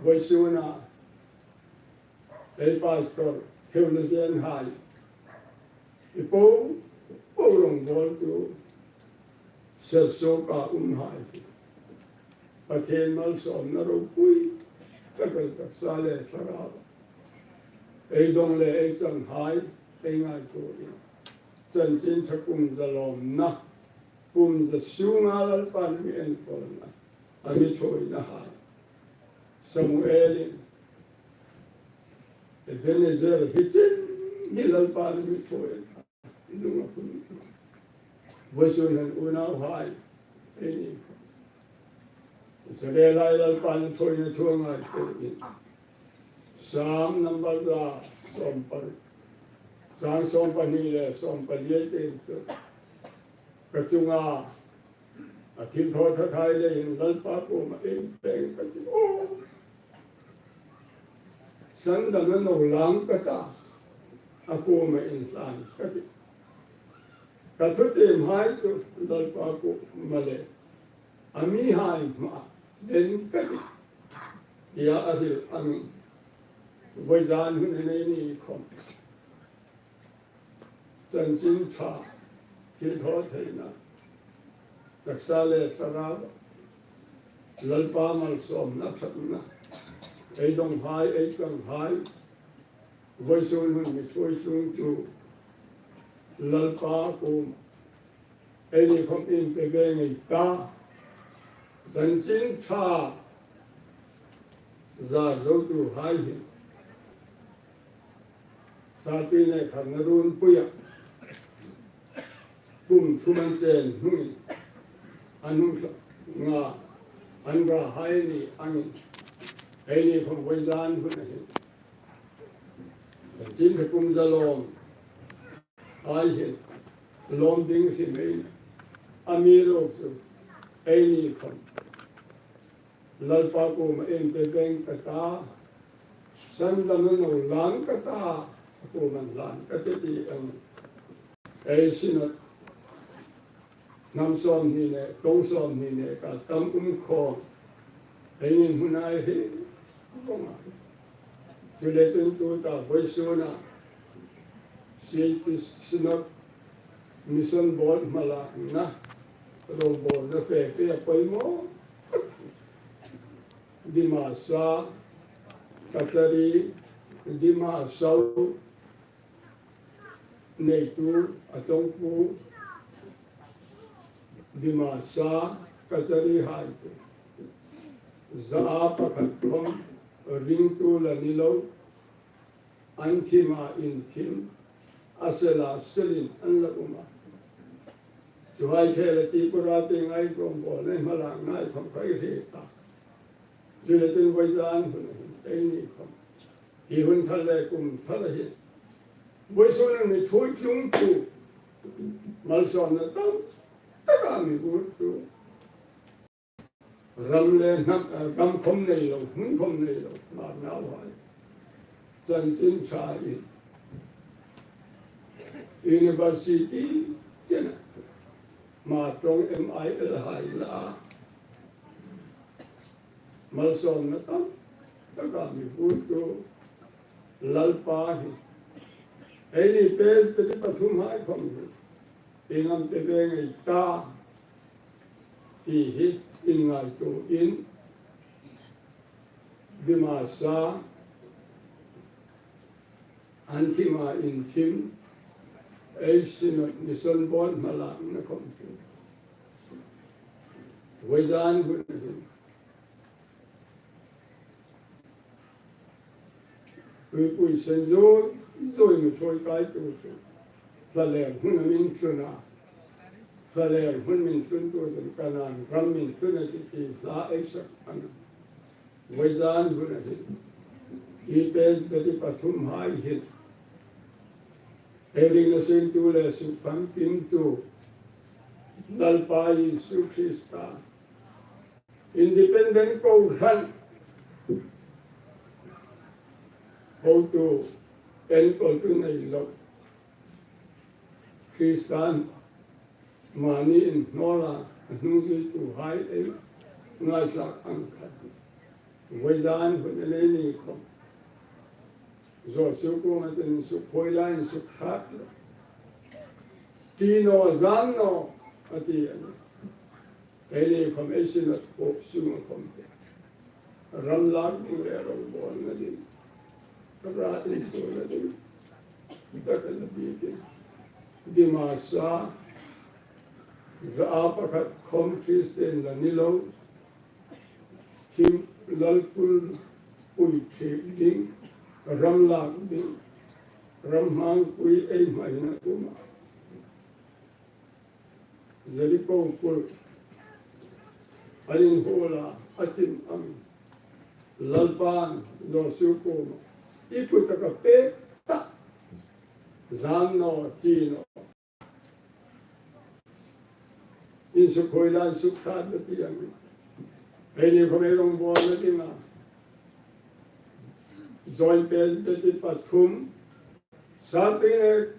vawisuna Ei pastor, theologian hai, i po, po rongbawltu, sersuoka um hai, Pathien malsawmna ropui tak el taksa le thlarau ei dong le ei chang hai ei ngaituo in, chanchin ṭha kum za lawmna, kum za sunga Lalpan a mi enkawlna, a mi ṭhuoina hai. Samuelin Ebenezer hi chin hi Lalpan a mi ṭhuoi a, i lung a pun. Vawisun hin unauhai, eini Israel hai Lalpan ṭhuoina thu a ngaituo in, Sam number za sawm pali, chang sawm pahni le sawm pali te chu, ka chunga a thilthaw thathai leiin Lalpa kuoma inpêng ka tih. Aw, sandamna naw lang ka ta, a kuoma inhlan ka tih. Ka thutiemhai chu Lalpa kuoma le a mihai hmaa den ka tih, tia a hril angin, vawizan hun hin eini khom chanchin ṭha, thilthawtheina, taksa le thlarau, Lalpa malsawmna ṭhatna ei dong hai, ei chang hai, vawisun hun mi ṭhuoi tlungtu Lalpa kuoma eini khom inpe ve ngei ta. Chanchin ṭha zar zotuhai hin, Satine Kharna Runpuia kum thum an chen hnungin, an hung tlak nga an ra hai ni angin, eini khom vawizan hun a hin, chanchin ṭha kum za lawm hai hin lawm ding hrim ei ni. Amiruokchu eini khom Lalpa kuoma inpe ve ngei ka ta, sandamna naw lang ka ta, a kuoma inhlan ka tih ti ang. Ei Synod hnam sawmhni le, kong sawmhni le kal tam um khawm, ei inhmu hai hi, kong a. Chuleiin tuta vawisuna, Synod Mission Board hmalakna, rongbawlna fe fe a poimaw. Dimasa, Kachari, Dima Sau, neitu, a chawngpu, Dimasa, Kachari hai chu, za pakhat khom ringtu la ni lo, an thima inthim, a sela selin an la um a. Chuhai khela Tripura tienga rongbawlna hmalakna khom khai hre ta. Chuleiin vawizan hun hin eini khom, hi hun thar le kum thar a hin, vawisun mi ṭhuoi tlungtu, malsawmna tam taka mi vurtu, ram le hnam, eh, ram khom nei lo, hmun khom nei lo, Hmar nauhai, chanchin ṭha in, university chena, Hmar ṭawng M I L hai la, malsawmna tam taka mi vurtu Lalpa hi, eini Presbytery pathum hai khom hi, ieng am pe ve ngei ta, ti hi inngaituoin, Dimasa, an thima inthim, ei Synod Mission Board hmalakna khom hi, vawizan hun hin, Tuipui Sen Zui, Zui mi ṭhuoi kaitu chu, thlalêr hmun a mi tlun a, thlalêr hmun mi tluntu chun Kanan ram mi tlun a tih ti hla ei sak a na. Vawizan hun a hin, hi Presbytery pathum hai hin, ei ringna siemtu le sukfamkimtu Lalpa Isu Krista, Independent kohran, hotu, enkawltu nei lo, Kristan mani inhnawla a hnungzuituhai ei ngaithlak ang khan, vawizan hun a nei ni khom, Zawsiu kuoma chun insukhuoi la, insukhrât la, ti naw, zan naw a ti a nih. Eini khawm ei sinah pawp sunga khawm ram lâk ding le rongbawlna ding, ram insuona ding, tak a la bikin, Dimasa, za a pakhat khawm Kristien la ni lo, thim, Lalpui pui thip ding, ram lâk ding, ram hmangpui ei hmain a um a. Jeriko pui an inhuol a, a thim ang. Lalpan Zawsiu kuoma, i kutah ka pêk tah, zan naw, ti naw. Insukhuoi la, insukhrât la ti a nih. Eini khawm ei rongbawlna dinga Joint Presbytery pathum, Sângpingnel,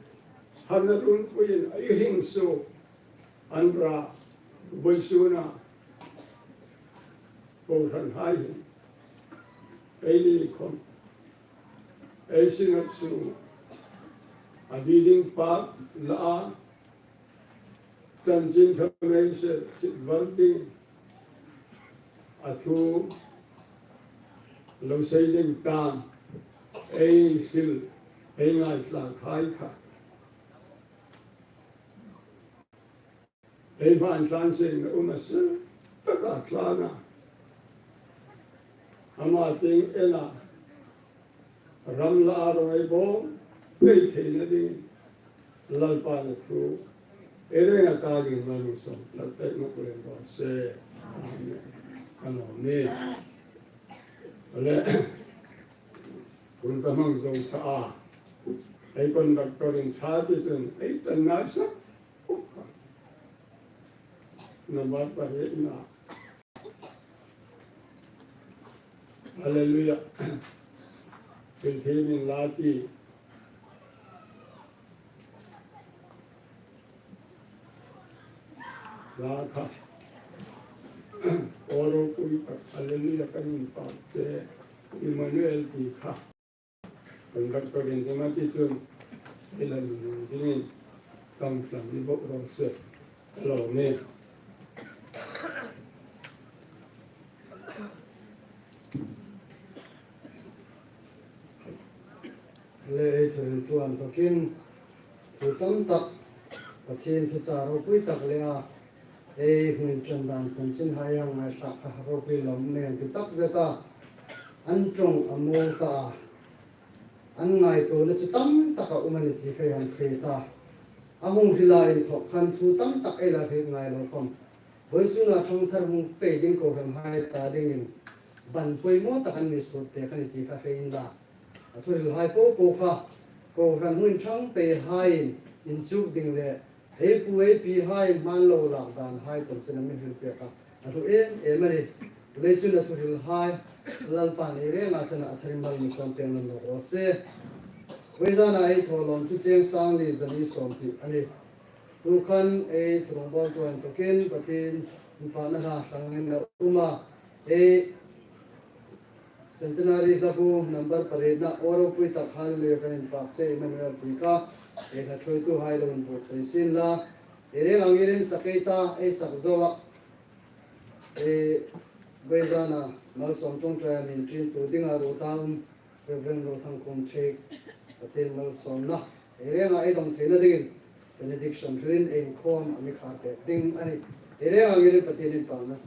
Hamnatun puiin ei hring suok an ra, vawisuna kohranhai hin eini khawm ei sinah suok a, a bi ding pak la a, chanchin thameina se sit var ding, a thu lo sei ding ta, ei hril, ei ngaithlakhai kha ei hmain tlan sengna um a, sir taka tlan a, ama tieng ena ram la a rong ei bawm pei theina dingin Lalpan a thu ei renga ta dingin malsawm tlak pek nawk lem raw se. Amen. Ka lawm nih. Le, hun ka hmang zo ta a, ei conductor-in ṭha ti chun ei tan ngai sak. Number parietna. Hallelujah. Thil thiem inla ti. La kha. Aw ropui tak, Hallelujah kan inpâk che. Emmanuel ti kha. Conductor-in ṭha ti chun ei la nun dingin kan hlan ni bok raw se. Ka lawm nih. Le, ei thuhriltu inthawkin thu tam tak, Pathien thuchah ropui tak le a, ei hung inṭan dan chanchinhai hang ngaithlak kha ropui lawm ning ti takzet a, an ṭawng a mawl ta a, an ngaituona chu tam tak a um a nih ti kha ei hang hriet a. A hung hrila inthawk khan thu tam tak ei la hriet ngai lo khawm, vawisuna ṭawngthar hung pei ding kohranhai ta dingin ban poimaw tak an mi sut pek a nih ti kha hre inla, a thuhrilhai popo kha kohran hung inṭhang peihaiin inchuk ding le ei pu ei pihai hman lo lak danhai chanchin a mi hril pek a, a hlu em em a nih. Leiin chun a thuhrilhai Lalpan ei renga chena a tharin malsawm pek nawk raw se. Vawizana ei thawlawm chu cheng sang li zali sawmhni a nih. Tu khan ei thurongbawltu inthawkin Pathien inpâkna hla tlangin a um a, ei Centenary hlabu number parietna, Aw ropui tak Hallelujah kan inpâk che Emmanuel ti kha, ei hla ṭhuoituhai lo inbuotsai sien la, ei renga ngir in sak ei ta, ei sak zo a, ei vawizana malsawm ṭawngṭaia mi ṭientu dinga ruot a um Reverend Rothangkhum Thiek, Pathien malsawmna ei renga ei dawng theina dingin benediction hrilin ei inkhawm a mi khar pek ding a nih. Ei renga ngir in Pathien inpâkna.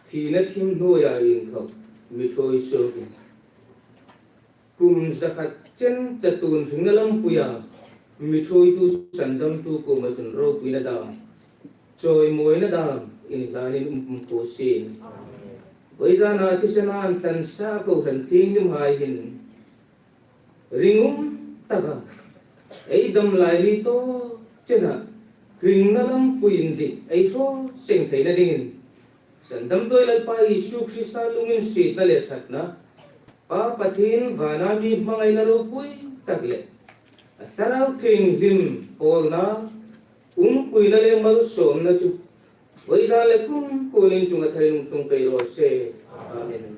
thina thim hnuoia inthawk mi ṭhuoi suokin, kum zakhat chen chatuon hringna lampuia mi ṭhuoitu sandamtu kuoma chun ropuina dam, chawimawina dam inhlanin um pum ko sien. Vawizana thisena an thlansa kohran thienghlimhai hin ringum taka ei dam lai ni tawk chena ringna lampui indik ei hraw seng theina dingin, sandamtu Lalpa Isu Krista lunginsietna le ṭhatna, Pa Pathien vana mi hmangaina ropui tak le a Thlarau Thienghlim pawlna, umpuina le malsawmna chu vawizan le kum kuonin chunga tharin hung tlung pei raw se. Amen.